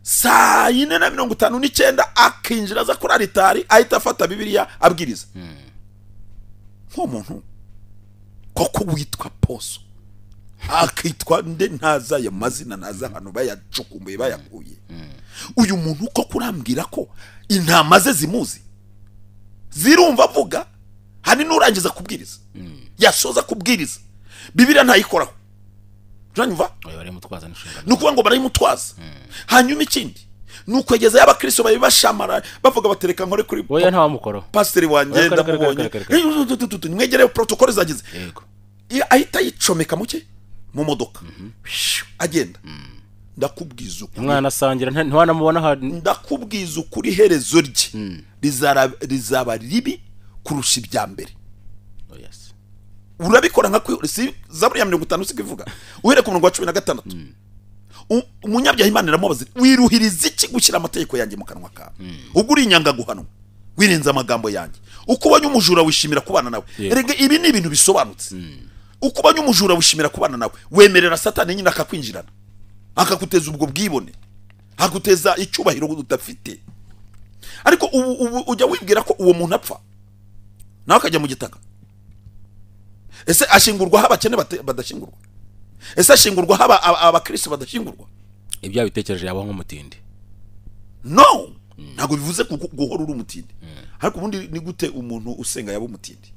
Saa 4:59 akinjira aza kuri alitari ahita afata Bibiliya abwiriza. Nk'umuntu koko witwa Poso akitwa nde ntaza ya mazina ntaza ahantu bayacukumbuye bayakuye. Uyu muntu uko kurambwira ko intama ze zimuzi zirumva avuga Hari n'urangiza kubwiriza, yasoza kubwiriza Bibiliya ntayikoraho. Uranyumva? Ni ukuvuga ngo barayimutwaza. Hanyuma ikindi ni ukwegeza y'abakristo bari bashamara bavuga batereka nkore kuri pasiteri wanjye ndamubonye, nimwegereye protocole zagize, ahita yicomeka muke mu modoka agenda. Ndakubwiza ukuri, umwana asangira ntiwanamubona. Ndakubwiza ukuri, iherezo rye rizaba ribi kurusha ibya mbere. Urabikora nka Zaburi ya 50 sikuvuga, uhere ku murongo wa 16. Umunyabyaha Imana iramubaza, wiruhiriza iki gushyira amategeko yanjye mu kanwa kawe? Ubwo uri inyanga guhanwa, wirenza amagambo yanjye. Uko ubonye umujura wishimira kubana nawe. Erega ibi ni ibintu bisobanutse. Uko ubonye umujura wishimira kubana nawe, wemerera Satani nyine akakwinjirana, akakuteza ubwo bwibone, akaguteza icyubahiro udafite. Ariko ubu ujya wibwira ko uwo muntu apfa nawe akajya mu gitaka. Ese ashingurwa abakene badashingurwa? Ese ashingurwa haba abakristo badashingurwa? Ibya bitekereje yaba nk'umutindi. No, ntabwo bivuze guhora uri umutindi. Ariko ubundi ni gute umuntu usenga yaba umutindi?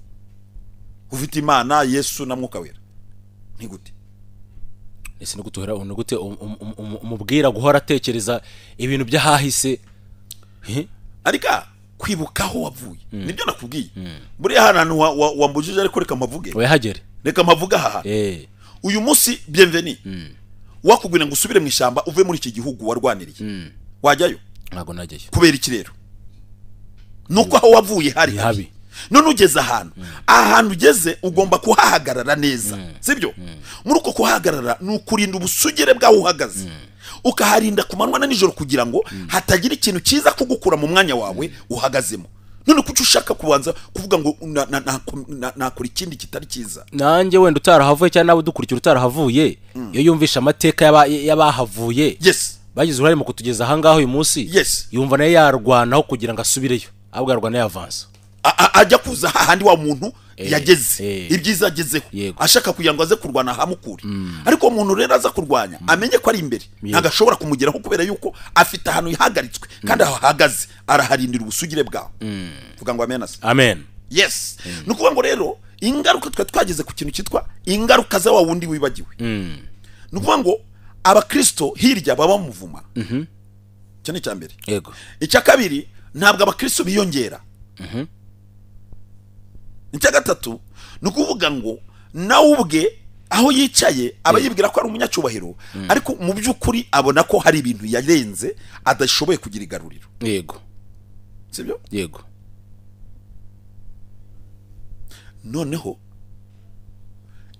Ufite Imana, Yesu na Mwuka Wera, ni gute? Ese no gutuhera ni gute umubwira guhora atekereza ibintu by'ahahise? Ariko kwibuka aho wavuye nibyo nakubwiye. Buriya hantu wambujije, ariko reka mpavuge. Oyahagere, reka mpavuge aha. Uyu munsi Bienveni wakubwira ngo usubire mu ishyamba uve muri iki gihugu warwaniriye, wajyayo? Ntago najyayo. Kubera iki rero? Nuko aho wavuye hari habi. None ugeze ahantu, ahantu ugeze ugomba kuhahagarara neza, sibyo? Muri uko kuhahagarara ni ukurinda ubusugire bwaho uhagaze, ukaharinda ku manywa na nijoro kugira ngo hatagira ikintu cyiza kugukura mu mwanya wawe uhagazemo. None kuki ushaka kubanza kuvuga ngo nakora ikindi kitari cyiza? Nanjye wenda utarahavuye cyangwa nawe udukurikira utarahavuye, iyo yumvisha amateka y'abahavuye, bagize uruhare mu kutugeza aha ngaho uyu munsi, yumva naye yarwanaho kugira ngo asubireyo, ahubwo arwana yavansa, ajya kuza hahandi wa muntu yageze ibyiza agezeho, ashaka kugira ngo aze kurwana ahamukure. Ariko umuntu rero aza kurwanya amenye ko ari imbere, ntabwo ashobora kumugeraho kubera yuko afite ahantu yihagaritswe, kandi aho ahagaze araharindira ubusugire bwawe. Vuga ngo amen. Amen. Yes. Ni ukuvuga ngo rero ingaruka twe twageze ku kintu cyitwa ingaruka za wa wundi wibagiwe. Ni ukuvuga ngo abakristo hirya baba muvuma. Icyo ni icya mbere. Icya kabiri, ntabwo abakristo biyongera. Icya gatatu ni ukuvuga ngo nawe ubwe aho yicaye aba yibwira ko ari umunyacyubahiro, ariko mu by'ukuri abona ko hari ibintu yarenze adashoboye kugira igaruriro. Yego, sibyo? Yego. Noneho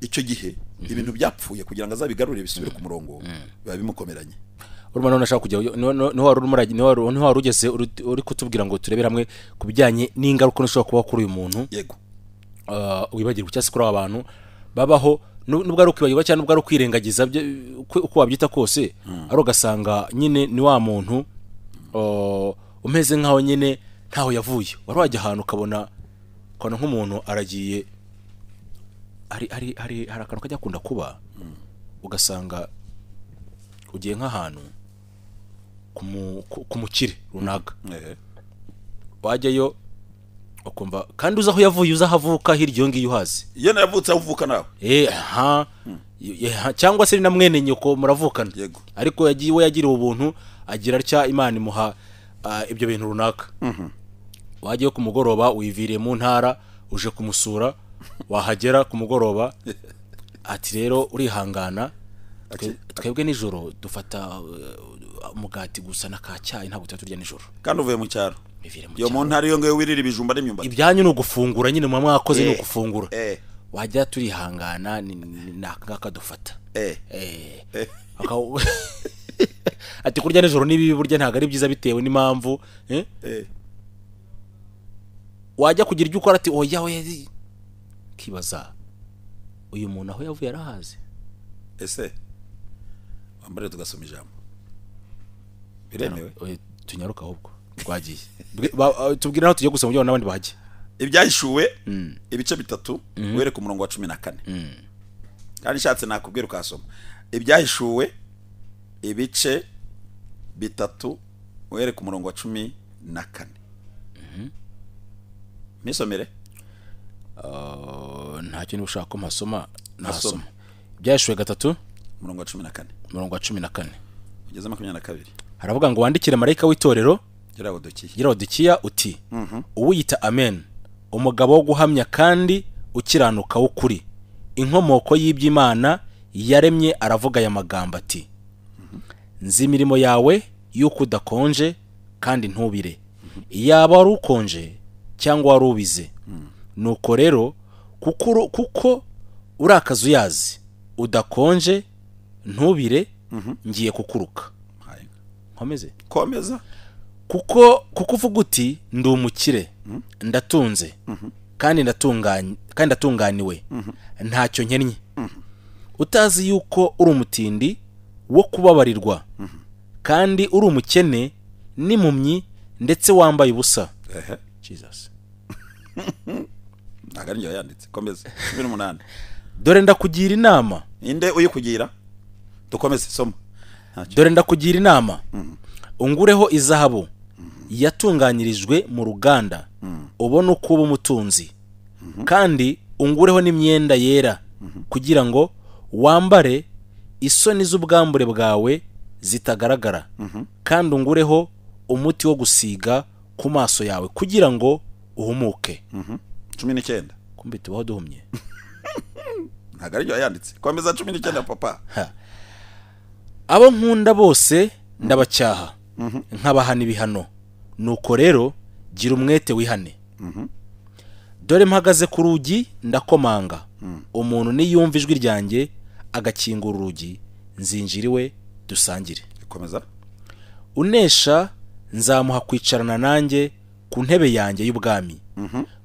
icyo gihe ibintu byapfuye kugira ngo azabigarurire bisubire ku murongo, biba bimukomeranye. Urumva none ashaka kujya niho wari ugeze uri kutubwira ngo turebere hamwe ku bijyanye n'ingaruka nshobora kuba kuri uyu muntu. Yego. Wibagirwa cyangwa se kuri aba bantu babaho, nubwo ari ukwibagirwa cyangwa nubwo ari ukwirengagiza, uko wabyita kose, ari ugasanga nyine ni wa muntu umeze nkaho nyine ntaho yavuye. Wari wajya ahantu ukabona nk'umuntu aragiye, hari akantu kajya akunda kuba, ugasanga ugiye nk'ahantu ku mukire runaka, wajyayo ukumva kandi uzi aho yavuye, uzi aho avuka, hirya iyo ngiyo uhazi. Iyo yavutse aho uvuka nawe. Cyangwa se na mwene nyoko muravukana, ariko yagiye we yagiriwe ubuntu agira atya, Imana imuha ibyo bintu runaka. Wajyayo ku mugoroba wiviriye mu ntara uje kumusura, wahagera ku mugoroba ati rero urihangana, twebwe nijoro dufata umugati gusa na ka cyayi, ntabwo turya nijoro. Kandi uvuye mu cyaro. Yo mu ntara iyo ngiyo wirira ibijumba n'imyumbati. Ibyanyu ni ugufungura nyine, mwa mwakoze ni ugufungura. Wajya turihangana naka dufata. Ati kurya nijoro ni bibi, burya ntabwo ari byiza bitewe n'impamvu. Wajya kugira ibyo ukora ati oya oya, kibaza uyu muntu aho yavuye arahazi. Ese wambare tugasoma ijambo biremewe? Tunyaruka ahubwo twagiye. Tubwira aho tugiye gusoma kugira ngo n'abandi bahajye. Ibyahishuwe ibice 3 uhere ku murongo wa 14. Kandi nshatse nakubwira ukasoma. Ibyahishuwe ibice 3 uhere ku murongo wa 14. Misomere. Ntacyo niba ushaka ko mpasoma nahasoma. Ibyahishuwe 3 umurongo wa 14 umurongo wa 14 ugeze 22 haravuga ngo wandikire marayika w'itorero Laodikiya uti uwiyita Amen, umugabo wo guhamya kandi ukiranuka w'ukuri, inkomoko y'iby'Imana yaremye, aravuga aya magambo ati nzi imirimo yawe y'uko udakonje kandi ntubire, iyaba wari ukonje cyangwa wari ubize. Nuko rero kuko uri akazuyazi udakonje ntubire, ngiye kukuruka. Nkomeze? Komeza. Kuko uvuga uti ndi umukire, ndatunze kandi ndatunganiwe, ntacyo nkennye, utazi yuko uri umutindi wo kubabarirwa, kandi uri umukene n'impumyi ndetse wambaye ubusa. Jesus. Ntabwo ari yanditse. Komeza. 18. Dore ndakugira inama. Inde uyikugira? Dukomeze soma. Dore ndakugira inama, ungureho izahabu yatunganyirijwe mu ruganda, ubone uko uba umutunzi, kandi ungureho n'imyenda yera, kugira ngo wambare isoni z'ubwambure bwawe zitagaragara, kandi ungureho umuti wo gusiga ku maso yawe kugira ngo uhumuke. 19. Kumbe tubaho duhumye. Ntabwo ari yanditse. Komeza 19 papa. Abo nkunda bose ndabacyaha, nkabahana ibihano. Nuko rero gira umwete wihane. Dore mpagaze ku rugi ndakomanga, umuntu niyumva ijwi ryanjye agakingura urugi, nzinjira iwe dusangire. Komeza. Unesha nzamuha kwicarana nanjye ku ntebe yanjye y'ubwami,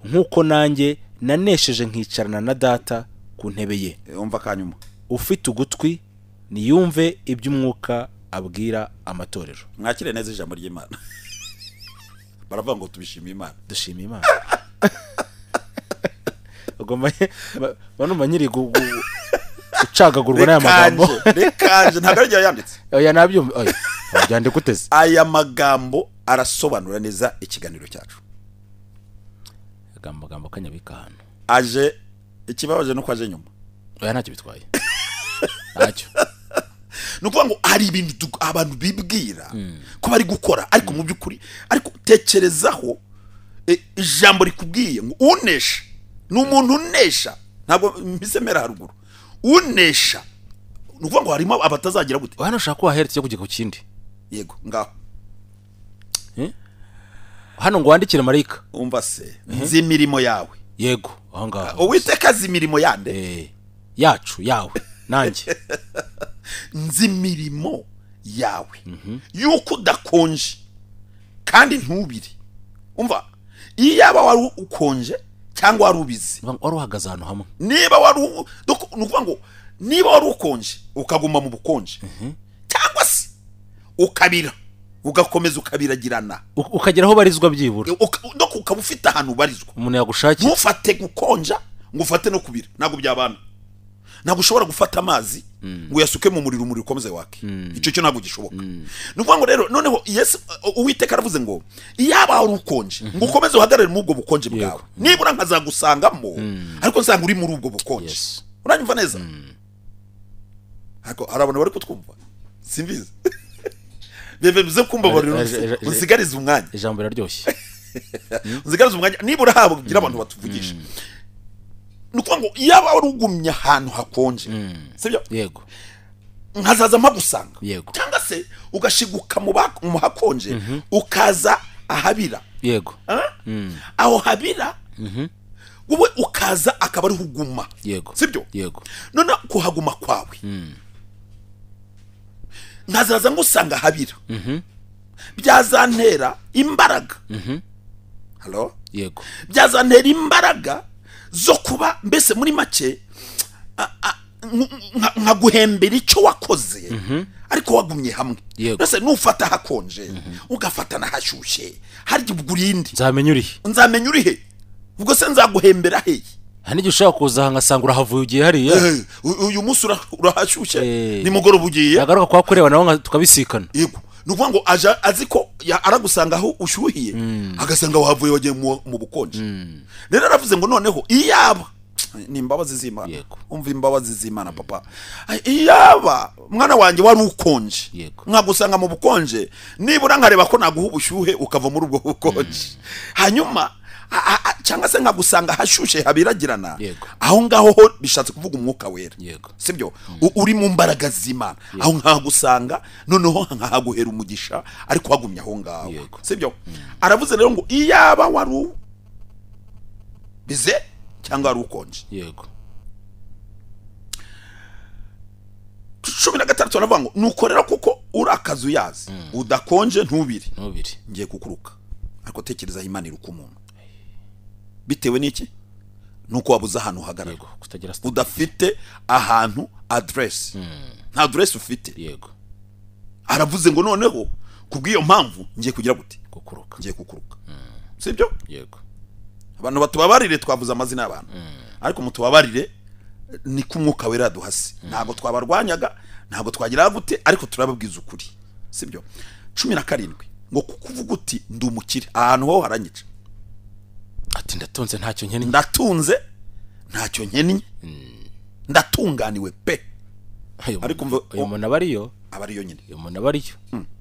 nk'uko nanjye nanesheje nkicarana na data ku ntebe ye. Umva kanyuma. Ufite ugutwi niyumve iby'umwuka abwira amatorero. Mwakire neza ijambo ry'Imana. Baravuga ngo tubishimiye Imana. Dushimiye Imana. Ugomba banumva nyiri gucagagurwa n'aya magambo. Rekaje ntabwo ari yanditse. Oya nabyumva. Oya byandika uteze. Aya magambo arasobanura neza ikiganiro cyacu. Amagambo kanyabika hano. Aje ikibabaje nuko aje nyuma. Oya ntacyo bitwaye. Ntacyo. Nukuvuga ngo hari ibintu abantu bibwira ko bari gukora, ariko mu by'ukuri ariko tekerezaho ijambo rikubwiye ngo unesha ni umuntu unesha, ntabwo mbisemera haruguru. Unesha nukuvuga ngo harimo abatazagira gute. Hano ushaka ko waheretse kujya ku kindi. Yego ngaho. Hano ngo wandikire marayika. Umva se nzi imirimo yawe. Yego aho ngaho. Uwiteka azi imirimo yande? Yacu yawe nanjye. Nzi imirimo yawe yuko udakonje kandi ntubire. Umva, iyaba wari ukonje cyangwa wari ubizi, wari uhagaze ahantu hamwe, niba wari nukuvuga ngo niba wari ukonje ukaguma mu bukonje, cyangwa se ukabira ugakomeza ukabiragirana, ukagera aho barizwa byibura, ukaba ufite ahantu ubarizwa, umuntu yagushakira. Ntufate gukonja ngo ufate no kubira, ntabwo byabana. Ntabwo ushobora gufata amazi ngo uyasuke mu muriro, umuriro ukomeze wake. Icyo cyo ntabwo gishoboka. Nukuvuga ngo rero noneho Yesu Uwiteka aravuze ngo iyaba wari ukonje ngo ukomeze uhagarare mu ubwo bukonje bwawe, nibura nkazagusangamo, ariko nsanga uri muri ubwo bukonje. Uranyumva neza? Ariko hari abantu bari kutwumva simbizi. Bivuze kumbabarira usigarize umwanya. Ijambo riraryoshye. Usigarize umwanya nibura habo kugira abantu batuvugisha. Nukuvuga ngo yaba wari ugumye ahantu hakonje, sibyo? Yego. Nkazaza mpagusanga. Yego. Cyangwa se ugashiguka mu hakonje, ukaza ahabira. Yego. Aho habira, wowe ukaza akaba ari huguma. Yego. Sibyo? Yego. None kuhaguma kwawe, nkazaza ngusanga habira, byazantera imbaraga. Hello? Yego. Byazantera imbaraga zo kuba mbese muri make nkaguhembera icyo wakoze, ariko wagumye hamwe. Mbese nufata hakonje ugafata nahashyushye, hari ubwo urinde. Nzamenya urihe. Nzamenya urihe. Ubwo se nzaguhembera hehe? Hari n'igihe ushobora kuza ngasanga urahavuye ugiye hariya. Uyu munsi urahashyushye, nimugoroba ugiye. Nagaruka kwa kureba naho tukabisikana. Yego. Ni ukuvuga ngo aja azi ko aragusanga aho ushyuhiye, agasanga wahavuye wagiye mu bukonje. Rero aravuze ngo noneho iyaba ni imbabazi z'Imana, umva imbabazi z'Imana papa, iyaba mwana wanjye wari ukonje nkagusanga mu bukonje, nibura nkareba ko naguha ubushyuhe ukava muri ubwo bukonje, hanyuma cyangwa se nkagusanga hashushe habiragirana, aho ngaho ho bishatse kuvuga umwuka wera, sibyo, uri mu mbaraga z'Imana, aho nkagusanga noneho nkahaguhera umugisha ariko wagumye aho ngaho, sibyo. Aravuze rero ngo iyaba wari bize cyangwa ari ukonje. Yego. 16 aravuga ngo nukorera kuko urakazu yazi udakonje ntubire, ngiye kukuruka. Ariko tekereza Imana iruka umuntu bitewe n'iki? Nuko wabuze ahantu uhagarara, udafite ahantu address, nta address ufite. Yego. Aravuze ngo noneho kubw'iyo mpamvu ngiye kugira gute? Kukuruka. Ngiye kukuruka. Sibyo? Yego. Abantu batubabarire, twavuze amazina y'abantu, ariko mutubabarire ni kumwuka wera duhase, ntabwo twabarwanyaga, ntabwo twagira gute, ariko turababwiza ukuri, sibyo. 17 ngo kukuvuga uti ndi umukire, ahantu ho haranyica, ati ndatunze ntacyo nkennye, ndatunze ntacyo nkennye, ndatunganiwe pe. Ariko uyu muntu abariyo, abariyo nyine, uyu muntu abariyo,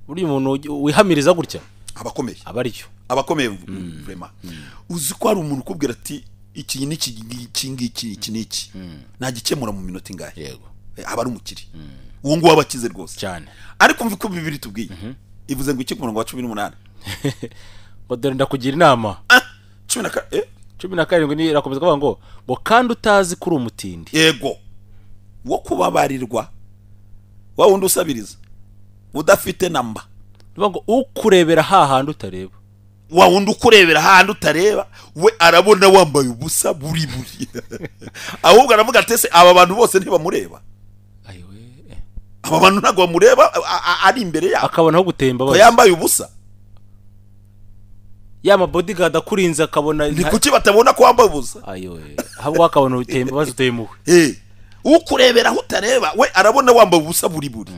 buri muntu wihamiriza gutya abakomeye, abariyo, abakomeye vraiment. Uzi ko hari umuntu ukubwira ati iki n'iki iki ngiki iki n'iki nagikemura mu minota ingahe? Yego. Aba ari umukire, uwo nguwo abakize rwose cyane. Ariko mvi ko Bibiri tubwiye ivuze ngo iki ku murongo wa 18 ngo dore ndakugira inama. 17 ni irakomeza kuvuga ngo kandi utazi kuri umutindi. Yego. Wo kubabarirwa, wa wundi usabiriza udafite namba, ngo ukurebera hahandi utareba, wa wundi ukurebera hahandi utareba, we arabona wambaye ubusa buri buri. Ahubwo aravuga ati ese aba bantu bose ntibamureba? Ayiwe, aba bantu ntabwo bamureba, ari imbere yabo akabona aho gutemba bose yambaye ubusa, ya ma bodyguard akurinze akabona ni kuki batabona ko wambaye ubusa? Ayiwe, ahubwo akabona utemba baze utemuwe. Ukurebera aho utareba we arabona wambaye ubusa buri buri.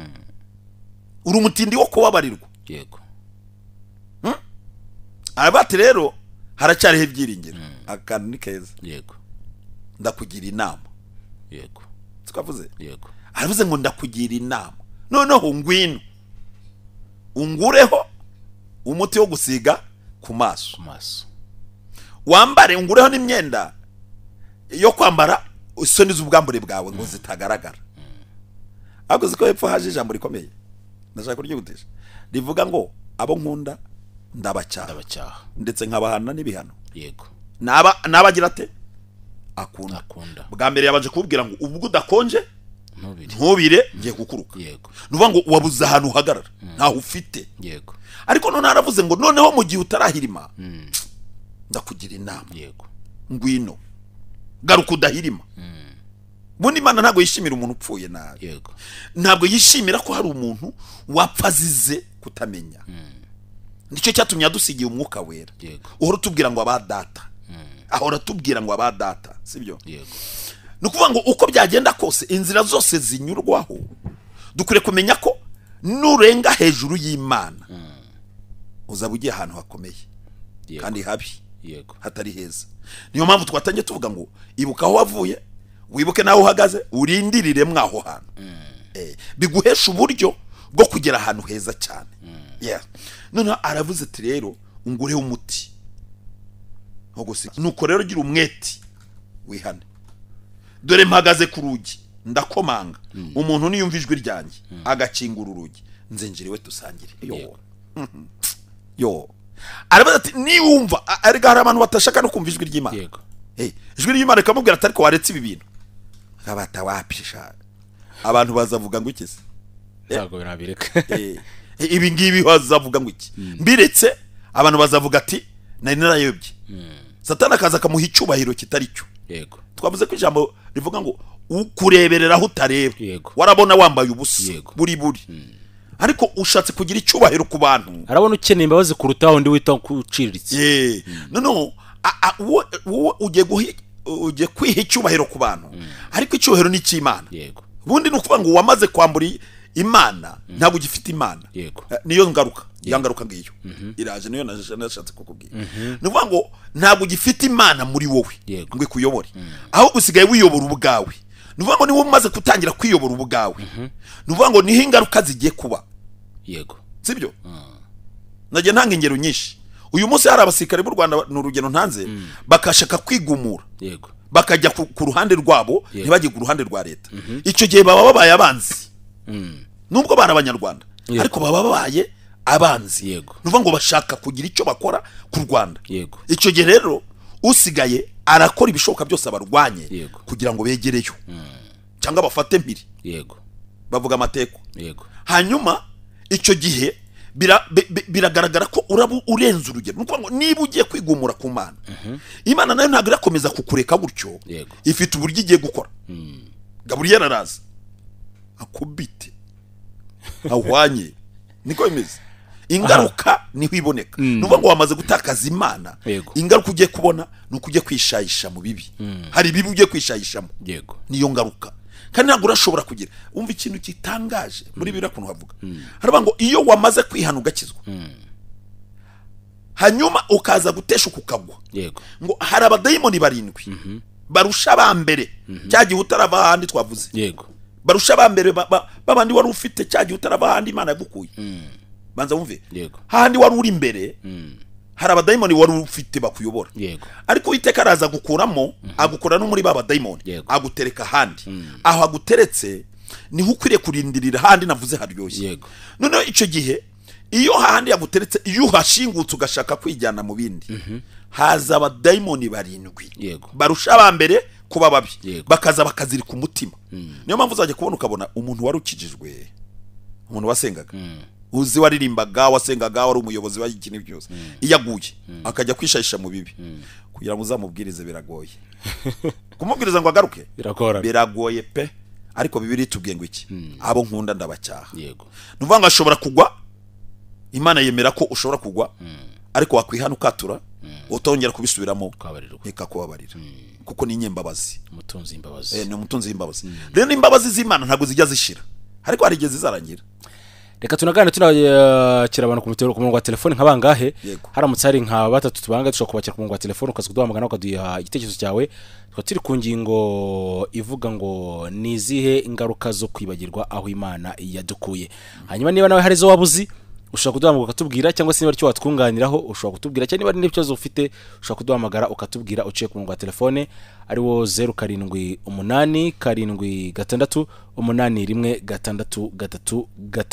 Uri umutindi wo kubabarirwa. Yego. Abati rero haracyariho ibyiringiro. Akantu ni keza. Yego. Ndakugira inama. Yego. Twavuze? Yego. Aravuze ngo ndakugira inama. Noneho ngwino ungureho umuti wo gusiga ku maso. Ku maso. Wambare ungureho n'imyenda yo kwambara isoni z'ubwambure bwawe ngo zitagaragara. Ariko ziko hepfo haje ijambo rikomeye. Ndashaka kuryihutisha. Rivuga ngo abo nkunda ndabacyaha ndetse nkabahana n'ibihano. Yego. Nabagira ate? Akunda. Bwa mbere yabaje kubwira ngo ubwo udakonje ntubire ngiye kukuruka. Yego. Nuvuga ngo wabuze ahantu uhagarara, ntaho ufite. Yego. Ariko none aravuze ngo noneho mu gihe utarahirima ndakugira inama. Yego. Ngwino garuka udahirima. Bundi Imana ntabwo yishimira umuntu upfuye nabi. Yego. Ntabwo yishimira ko hari umuntu wapfa azize kutamenya. Nicyo cyatumye adusigiye umwuka wera. Uhora tubwira ngo aba data. Ahora tubwira ngo aba data, sibyo? Yego. Nukuvuga ngo uko byagenda kose inzira zose zinyurwaho dukure kumenya ko nurenga hejuru y'Imana uzaba ugiye ahantu hakomeye kandi habi. Yego. Hatari heza. Niyo mpamvu twatangiye tuvuga ngo ibuka aho wavuye, wibuke naho uhagaze, urindirire mwaho hantu. Biguhesha uburyo bwo kugera ahantu heza cyane. Yeah. None aravuze ati rero ungureho umuti. Nuko rero gira umwete wihane. Dore mpagaze ku rugi ndakomanga, umuntu niyumva ijwi ryanjye agakingura urugi, nzinjiriwe dusangire. Yo. Yo. Aravuze ati niwumva, ariko hari abantu batashaka no kumva ijwi ry'Imana. Yego. Ijwi ry'Imana rikamubwira ati ariko waretse ibi bintu. Akabata wapisha. Abantu bazavuga ngo iki se? Ntabwo birabireka. Ibi ngibi bazavuga ngo iki? Mbiretse abantu bazavuga ati nari narayobye. Satani akaza akamuha icyubahiro kitari cyo. Yego. Twavuze ko ijambo rivuga ngo ukureberera aho utareba. Warabona wambaye ubusa buri buri. Ariko ushatse kugira icyubahiro ku bantu. Arabona ukeneye imbabazi kuruta undi wita kuciriritse. No ugiye kwiha icyubahiro ku bantu. Ariko icyubahiro ni cy'Imana. Yego. Ubundi ni ukuvuga ngo wamaze kwambura Imana ntabwo ugifite Imana. Yego. Niyo ngaruka, ya ngaruka ngiyo iraje, niyo nashatse kukubwira. Ni ukuvuga ngo ntabwo ugifite Imana muri wowe ngo ikuyobore, ahubwo usigaye wiyobora ubwawe. Ni ukuvuga ngo niba umaze gutangira kwiyobora ubwawe, ni ukuvuga ngo niho ingaruka zigiye kuba. Yego. Sibyo? Nagiye ntanga ingero nyinshi. Uyu munsi hari abasirikare b'u Rwanda, ni urugero ntanze, bakashaka kwigumura. Yego. Bakajya ku ruhande rwabo, ntibajye ku ruhande rwa leta. Icyo gihe baba babaye abanzi. Nubwo bari abanyarwanda, ariko baba babaye abanzi. Yego. Ni ukuvuga ngo bashaka kugira icyo bakora ku Rwanda. Yego. Icyo gihe rero usigaye arakora ibishoboka byose abarwanye kugira ngo begereyo cyangwa bafate mpiri. Yego. Bavuga amateko. Yego. Hanyuma icyo gihe biragaragara ko uraba urenze urugero. Ni ukuvuga ngo niba ugiye kwigumura ku Mana, Imana nayo ntabwo irakomeza kukureka gutyo. Ifite uburyo igiye gukora. Gaburiyeli araza akubite ahwanye, niko bimeze. Ingaruka niho iboneka. Ni ukuvuga ngo wamaze gutakaza Imana, ingaruka ugiye kubona ni uko ugiye kwishayisha mu bibi. Hari ibibi ugiye kwishayishamo. Yego. Niyo ngaruka. Kandi ntabwo urashobora kugira. Umva ikintu gitangaje muri Bibiliya ukuntu havuga. Haravuga ngo iyo wamaze kwihana ugakizwa, hanyuma ukaza guteshuka ukagwa. Yego. Ngo hari abadayimoni barindwi barusha abambere cya gihe utarava ahandi twavuze. Yego. Barusha abambere babandi wari ufite cya gihe utarava ahandi Imana yagukuye. Banza wumve. Yego. Hahandi wari uri imbere, hari abadayimoni wari ufite bakuyobora. Yego. Ariko Uwiteka araza gukuramo, agukura no muri ba badayimoni, agutereka ahandi. Aho aguteretse niho ukwiriye kurindirira handi navuze haryoshye. Yego. Noneho icyo gihe iyo hahandi yaguteretse, iyo uhashingutse ugashaka kwijyana mu bindi, haza abadayimoni barindwi. Yego. Barusha abambere kuba babi. Yego. Bakaza bakazirika umutima. Niyo mpamvu uzajya kubona ukabona umuntu wari ukijijwe, umuntu wasengaga, uzi waririmbaga, wasengaga, wari umuyobozi w'ikintu byose, iyo aguye akajya kwishayisha mu bibi, kugira ngo uzamubwirize biragoye. Kumubwiriza ngo agaruke biragoye pe. Ariko Bibiliya itubwiye ngo iki? Abo nkunda ndabacyaha. Yego. Ni ukuvuga ngo ashobora kugwa, Imana yemera ko ushobora kugwa, ariko wakwihana ukatura, utongera kubisubiramo, ikakubabarira. Kuko ni inyembabazi. Umutunzi w'imbabazi. Ni umutunzi w'imbabazi. Rero imbabazi z'Imana ntabwo zijya zishira, ariko hari igihe zizarangira. Reka tunagane tunakira abantu ku murongo wa telefone nka bangahe. Haramutse hari nka batatu tubanga dushobora kubakira ku murongo wa telefone, ukaza kuduhamagara ukaduha igitekerezo cyawe. Tukaba turi ku ngingo ivuga ngo ni izihe ingaruka zo kwibagirwa aho Imana yadukuye. Hanyuma niba nawe hari izo wabuzi ushobora kuduhamagara ukatubwira, cyangwa se niba ari icyo watwunganiraho ushobora kutubwira, cyangwa niba ari n'ikibazo ufite ushobora kuduhamagara ukatubwira uciye ku murongo wa telefone ariwo 078 76 81 6 3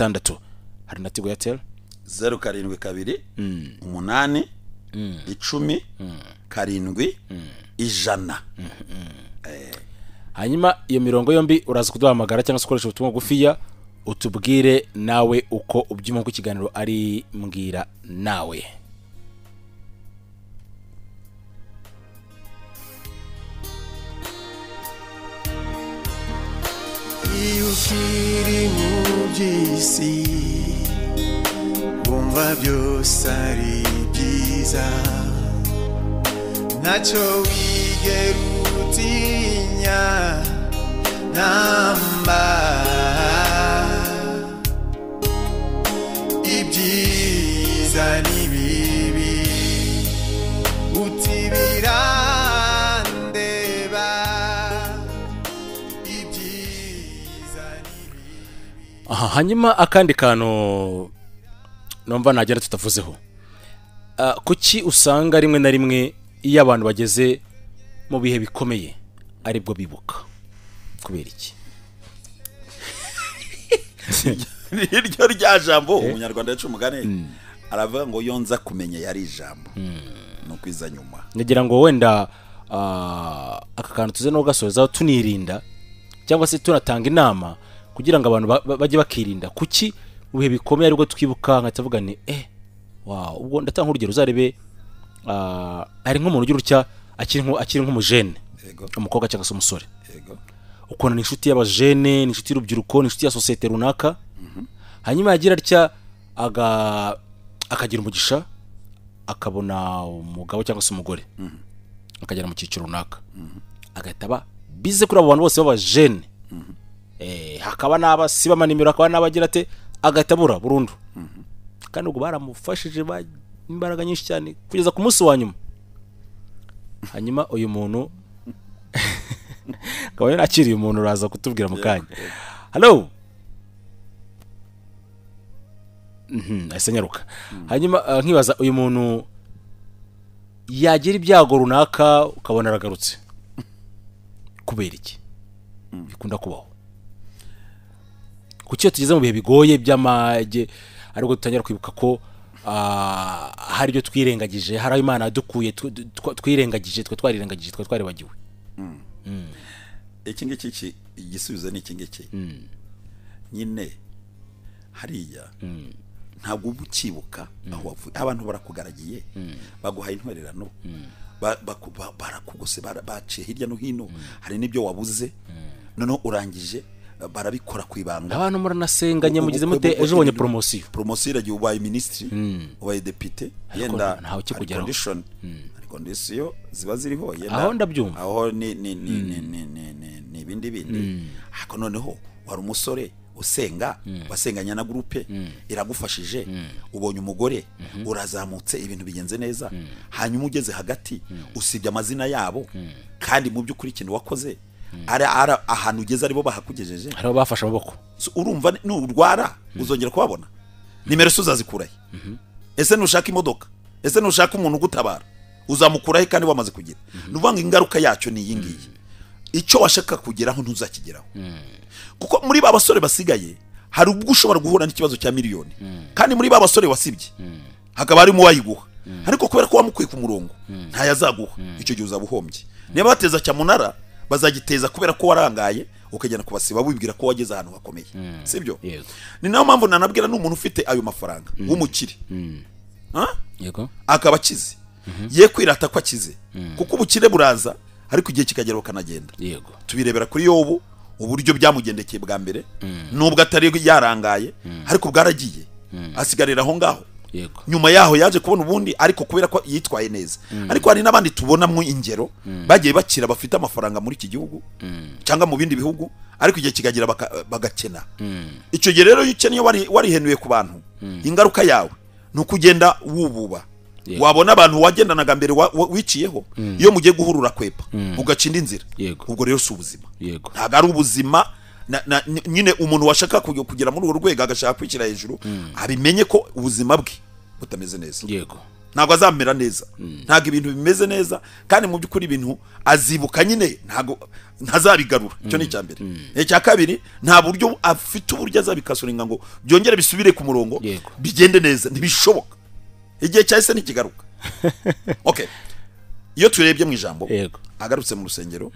6. Hari na Tigo Airtel 072 8 10 7 100. Hanyuma iyo mirongo yombi uraza kuduhamagara cyangwa se ukoresha ubutumwa bugufiya utubwire nawe uko ubyumva ku kiganiro ari Mbwira Nawe. Iyo ukiri mu by'isi wumva byose ari byiza, ntacyo wigera utinya namba. Ibyiza n'ibibi uti birandeba. Ibyiza n'ibibi. Aha, hanyuma akandi kantu numva nagera tutavuzeho. Kuki usanga rimwe na rimwe iyo abantu bageze mu bihe bikomeye aribwo bibuka? Kubera iki? Iryo rya jambo umunyarwanda yacu umugani aravuga ngo yonza kumenya yari ijambo no kwiza nyuma. Ngira ngo wenda aka kantu tuze no gasoza tunirinda cyangwa se tunatanga inama kugira ngo abantu bajye bakirinda. Kuki mu bihe bikomeye aribwo twibuka nkatavuga ni wow, ubwo ndatanga urugero uzarebe ari nk'umuntu ugira utya akiri nk'umujene, umukobwa cyangwa se umusore. Yego. Ukona ni inshuti y'abajene, ni inshuti y'urubyiruko, ni inshuti ya societe runaka. Hanyuma yagira atya akagira umugisha akabona umugabo cyangwa se umugore, akagera mu cyiciro runaka, agahita aba bize kuri abo bantu bose b'abajene. Hakaba n'abasiba amanimero, hakaba n'abagira ate, agatabura burundu. Kandi ubwo baramufashije imbaraga nyinshi cyane kugeza ku munsi wa nyuma. Hanyuma uyu muntu akaba yanakiriye umuntu, uraza kutubwira mu kanya. Hello. Ahise nyaruka. Hanyuma nkibaza uyu muntu yagira ibyago runaka ukabona aragarutse, kubera iki bikunda kubaho? Kuki iyo tugeze mu bihe bigoye by'amage ariko dutangira kwibuka ko hari ibyo twirengagije, hari aho Imana yadukuye twirengagije, twe twarirengagije, twe twaribagiwe. Iki ngiki igisubizo ni iki ngiki. Nyine hariya ntabwo uba ukibuka aho wavuye. Abantu barakugaragiye, baguhaye intwererano, barakugose, baciye hirya no hino, hari n'ibyo wabuze, noneho urangije barabikora ku ibanga. Abantu muranasenganye, mugize mute, ejo ubonye promosiyo. Promosiyo iragiye, ubaye minisitiri, ubaye depite, yenda hari condition, hari condition ziba ziriho, yenda aho ndabyumva, aho ni ni ni ni ni ni ni ibindi bindi. Ariko noneho wari umusore usenga, wasenganya na groupe iragufashije, ubonye umugore, urazamutse, ibintu bigenze neza, hanyuma ugeze hagati usibye amazina yabo, kandi mu by'ukuri ikintu wakoze ari ahantu ugeze aribo bahakugejeje, aribo bafashe amaboko. Urumva nurwara uzongera kubabona? Nimero se uzazikurahe? Ese nushaka imodoka, ese nushaka umuntu ugutabara uzamukurahe kandi wamaze kugira? Nuvuga ngo ingaruka yacyo ni iyi ngiyi, icyo washaka kugeraho ntuzakigeraho. Kuko muri ba basore basigaye hari ubwo ushobora guhura n'ikibazo cya miliyoni, kandi muri ba basore wasibye hakaba harimo uwayiguha, ariko kubera ko wamukuye ku murongo ntayazaguha, icyo gihe uzaba uhombye. Niba bateza cyamunara bazagiteza kubera ko warangaye ukagenda kubasiba wibwira ko wageze ahantu hakomeye, sibyo? Ni nayo mpamvu nanabwira n'umuntu ufite ayo mafaranga w'umukire, yego, akaba akize, ye kwirata ko akize, kuko ubukire buraza ariko igihe kikagera bukanagenda. Yego, tubirebera kuri Yobu uburyo byamugendekeye bwa mbere, nubwo atari yarangaye ariko bwaragiye asigarira aho ngaho. Yego, nyuma yaho yaje kubona ubundi, ariko kubera ko yitwaye neza. Ariko hari n'abandi tubonamo ingero bagiye bakira bafite amafaranga muri iki gihugu cyangwa mu bindi bihugu, ariko igihe kikagira bagakena. Icyo gihe rero iyo ukennye warihenuye ku bantu, ingaruka yawe ni ukugenda wububa. Wabona abantu wagendanaga mbere wiciyeho, iyo mugiye guhurura kwepa ugaca indi nzira. Ubwo rero si ubuzima, ntabwo ari ubuzima. Nyine umuntu washaka kugera muri urwo rwego agashaka kwishyira hejuru, abimenye ko ubuzima bwe butameze neza. Yego, ntabwo azamera neza, ntabwo ibintu bimeze neza, kandi mu by'ukuri ibintu azibuka nyine ntabwo ntazabigarura. Icyo ni icya mbere. Icya kabiri, nta buryo afite uburyo azabikasuringa ngo byongere bisubire ku murongo bigende neza, ntibishoboka. Igihe cyahise ntikigaruka. Okay, iyo turebye mu ijambo, agarutse mu rusengero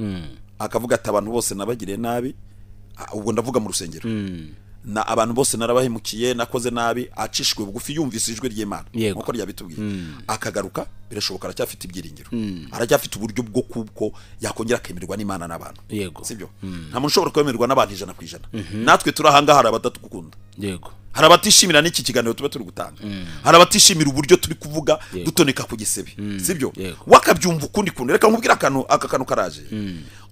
akavuga ati abantu bose nabagiriye nabi, ubwo ndavuga mu rusengero, na abantu bose narabahemukiye, nakoze nabi, acishwe bugufi, yumvise ijwi ry'Imana nkuko ryabitubwiye, akagaruka, birashoboka aracyafite ibyiringiro, aracyafite uburyo bwo kuko yakongera akemerwa n'Imana n'abantu. Sibyo? Nta muntu ushobora kwemerwa n'abantu 100%. Natwe turahanga hari abatatugukunda. Yego, hari abatishimira n'iki kiganiro tuba turi gutanga, hari abatishimira uburyo turi kuvuga dutoneka ku gisebe, sibyo? Wakabyumva ukundi kuntu. Reka nkubwire akantu, aka kantu karaje.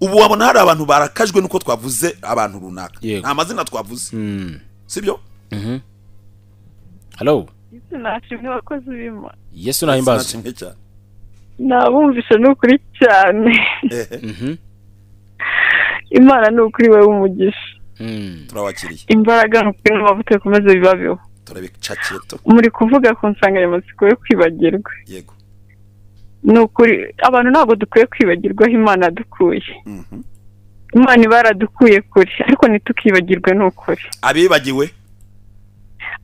Ubu wabona hari abantu barakajwe nuko twavuze abantu runaka, nta mazina twavuze, sibyo? Hello, Yesu nahimbaze. Nabumvise n'ukuri cyane. Imana ni ukuri wewe umugisha. Turabakiriye. Imbaraga n'amavuta bikomeze bibabeho. Turabicakiye to. Muri kuvuga ku nsanganyamatsiko yo kwibagirwa. Yego. Ni ukuri abantu ntabwo dukwiye kwibagirwa aho Imana yadukuye. Imana iba yaradukuye kure, ariko ntitukibagirwe ni ukuri. Abibagiwe?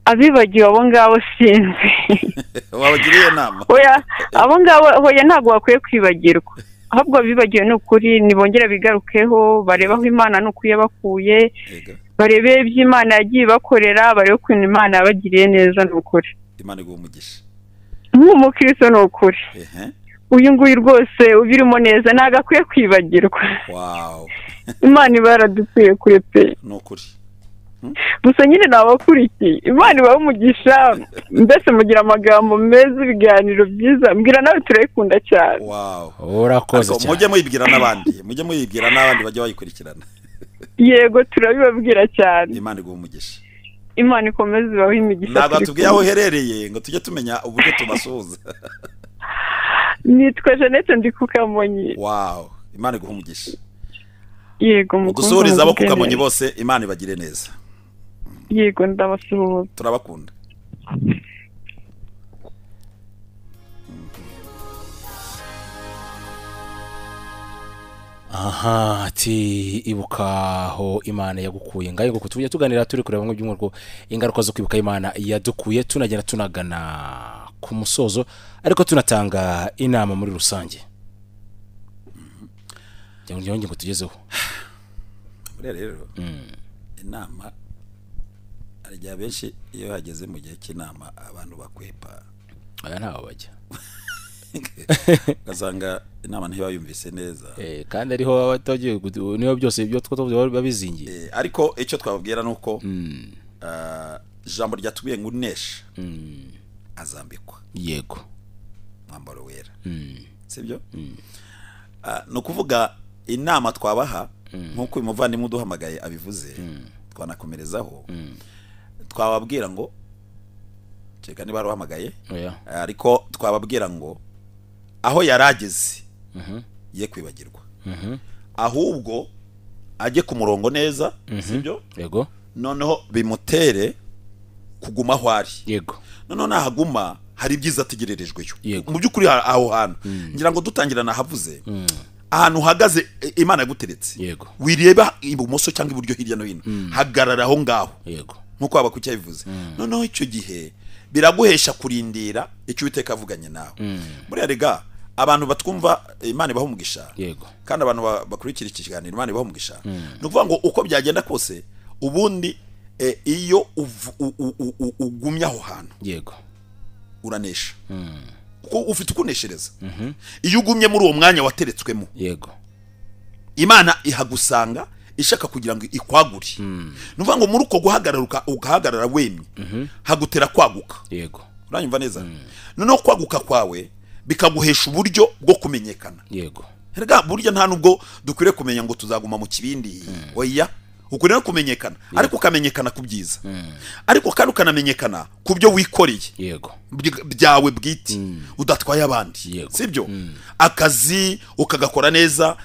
Abibagiwe abo ngabo sinzi. Wabagiriye inama? Oya, abo ngabo oya ntabwo bakwiye kwibagirwa. Ahubwo abibagiwe ni ukuri nibongera bigarukeho, barebe aho Imana ni ukuri yabakuye, barebe ibyo Imana yagiye ibakorera, barebe ukuntu Imana yabagiriye neza ni ukuri. Imana iguhe umugisha. Nk'umukristo ni ukuri. Uyu nguyu rwose ubirimo neza ntabwo akwiye kwibagirwa. Wow. Imana iba yaradukuye kure pe. Ni ukuri. Gusa nyine nabakurikiye, Imana ibahe umugisha, mbese mugira amagambo meza, ibiganiro byiza, mbwira nawe turayikunda cyane. Wow, urakoze cyane. Mujye muyibwira n'abandi, mujye muyibwira n'abandi bajye bayikurikirana. Yego turabibabwira cyane. Imana iguhe umugisha. Imana ikomeze ibahe imigisha. Ntabwo tubwiye aho uherereye ngo tujye tumenya uburyo tubasuhuza. Nitwa Jeannette ndi ku Kamonyi. Wow, Imana iguhe umugisha. Yego mukunzi. Udusuhurize abo ku Kamonyi bose, Imana ibagire neza. Yego ndabasuhuza. Turabakunda. Aha ati ibuka aho Imana yagukuye. Ngayo ngo tujye tuganira turi kureba bamwe by'umwihariko ingaruka zo kwibuka Imana yadukuye, tunagenda tunagana ku musozo ariko tunatanga inama muri rusange. Cyangwa ngo tugezeho. Buriya rero inama arya benshi iyo hageze mu gihe cy'inama abantu bakwepa. Aya ntaho bajya. Ugasanga inama ntibayumvise neza. Kandi ariho abatagiye niyo byose ibyo two babizingiye. Ariko icyo twababwira nuko ijambo ryatubwiye ngo unesha azambikwa. Yego. Mwambaro wera. Sibyo? No kuvuga inama twabaha nkuko uyu muvandimwe uduhamagaye abivuze, twanakomerezaho. Twababwira ngo ceka niba ruhamagaye, ariko twababwira ngo aho yarageze ye kwibagirwa, ahubwo ajye ku murongo neza, sibyo? Yego. Noneho bimutere kuguma aho ari. Yego. Noneho nahaguma hari ibyiza ategererejweyo. Mu by'ukuri aho hantu ngira ngo dutangira nahavuze, ahantu uhagaze Imana yaguteretse. Yego. Wireba ibumoso cyangwa iburyo hirya no hino, hagarara aho ngaho. Yego. Nkuko aba kucyabivuze. Noneho icyo gihe biraguhesha kurindira icyo Uwiteka avuganye nawe. Buriya rega abantu batwumva Imana ibaha umugisha. Yego. Kandi abantu bakurikira iki kiganiro Imana ibaha umugisha. Ni ukuvuga ngo uko byagenda kose ubundi iyo ugumye aho hantu, yego, uranesha. Kuko ufite ukuneshereza. Iyo ugumye muri uwo mwanya wateretswemo, yego, Imana ihagusanga ishaka kugira ngo ikwagure. Ni ukuvuga ngo muri uko guhagarara ugahagarara wemye, hagutera kwaguka. Yego. Uranyumva neza? Noneho kwaguka kwawe bikaguhesha uburyo bwo kumenyekana. Yego. Erega burya nta nubwo dukwiriye kumenya ngo tuzaguma mu kibindi. Oya, ukwiriye kumenyekana, ariko ukamenyekana ku byiza. Ariko kandi ukanamenyekana ku byo wikoreye. Yego. Byawe bwite, udatwaye abandi. Sibyo? Akazi ukagakora neza,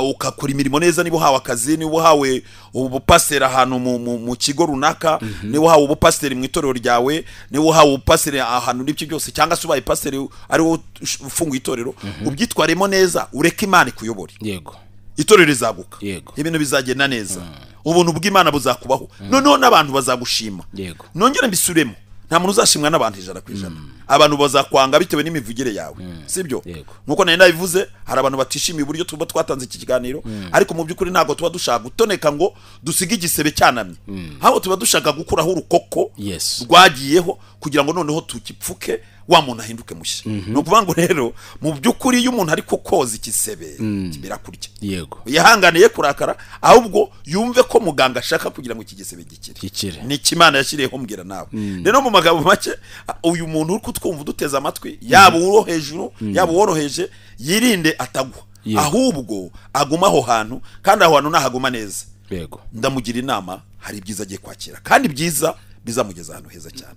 ukakora imirimo neza, niba uhawe akazi, niba uhawe ubupasiteri ahantu mu kigo runaka, niba uhawe ubupasiteri mu itorero ryawe, niba uhawe ubupasiteri ahantu n'ibyo byose, cyangwa se ubaye pasiteri ari wowe ufunguye itorero, ubyitwaremo neza, ureke Imana ikuyobore. Yego. Itorero rizaguka. Yego. Ibintu bizagenda neza. Ubuntu bw'Imana buzakubaho. Noneho n'abantu bazagushima. Yego. Nongere mbisubiremo. Nta muntu uzashimwa n'abantu 100%. Abantu bazakwanga bitewe n'imivugire yawe. Sibyo? Nkuko nari nabivuze, hari abantu batishimiye uburyo tuba twatanze iki kiganiro, ariko mu by'ukuri ntago tuba dushaka gutoneka ngo dusige igisebe cyanamye. Aho tuba dushaka gukuraho urukoko rwagiyeho kugira ngo noneho tukipfuke wa muntu ahinduke mushya. Ni ukuvuga ngo rero mu by'ukuri iyo umuntu ariko koza igisebe birakurya. Yego. Yihanganiye kurakara, ahubwo yumve ko muganga ashaka kugira ngo iki gisebe gikire. Ni Imana yashyiriyeho mbwira nawe. Rero mu magambo make, uyu muntu uri kutwumva uduteze amatwi, yaba uwo hejuru, yaba uworoheje, yirinde atagwa. Ahubwo aguma aho hantu, kandi aho hantu nahaguma neza. Yego. Ndamugira inama, hari ibyiza agiye kwakira, kandi byiza bizamugeza ahantu heza cyane.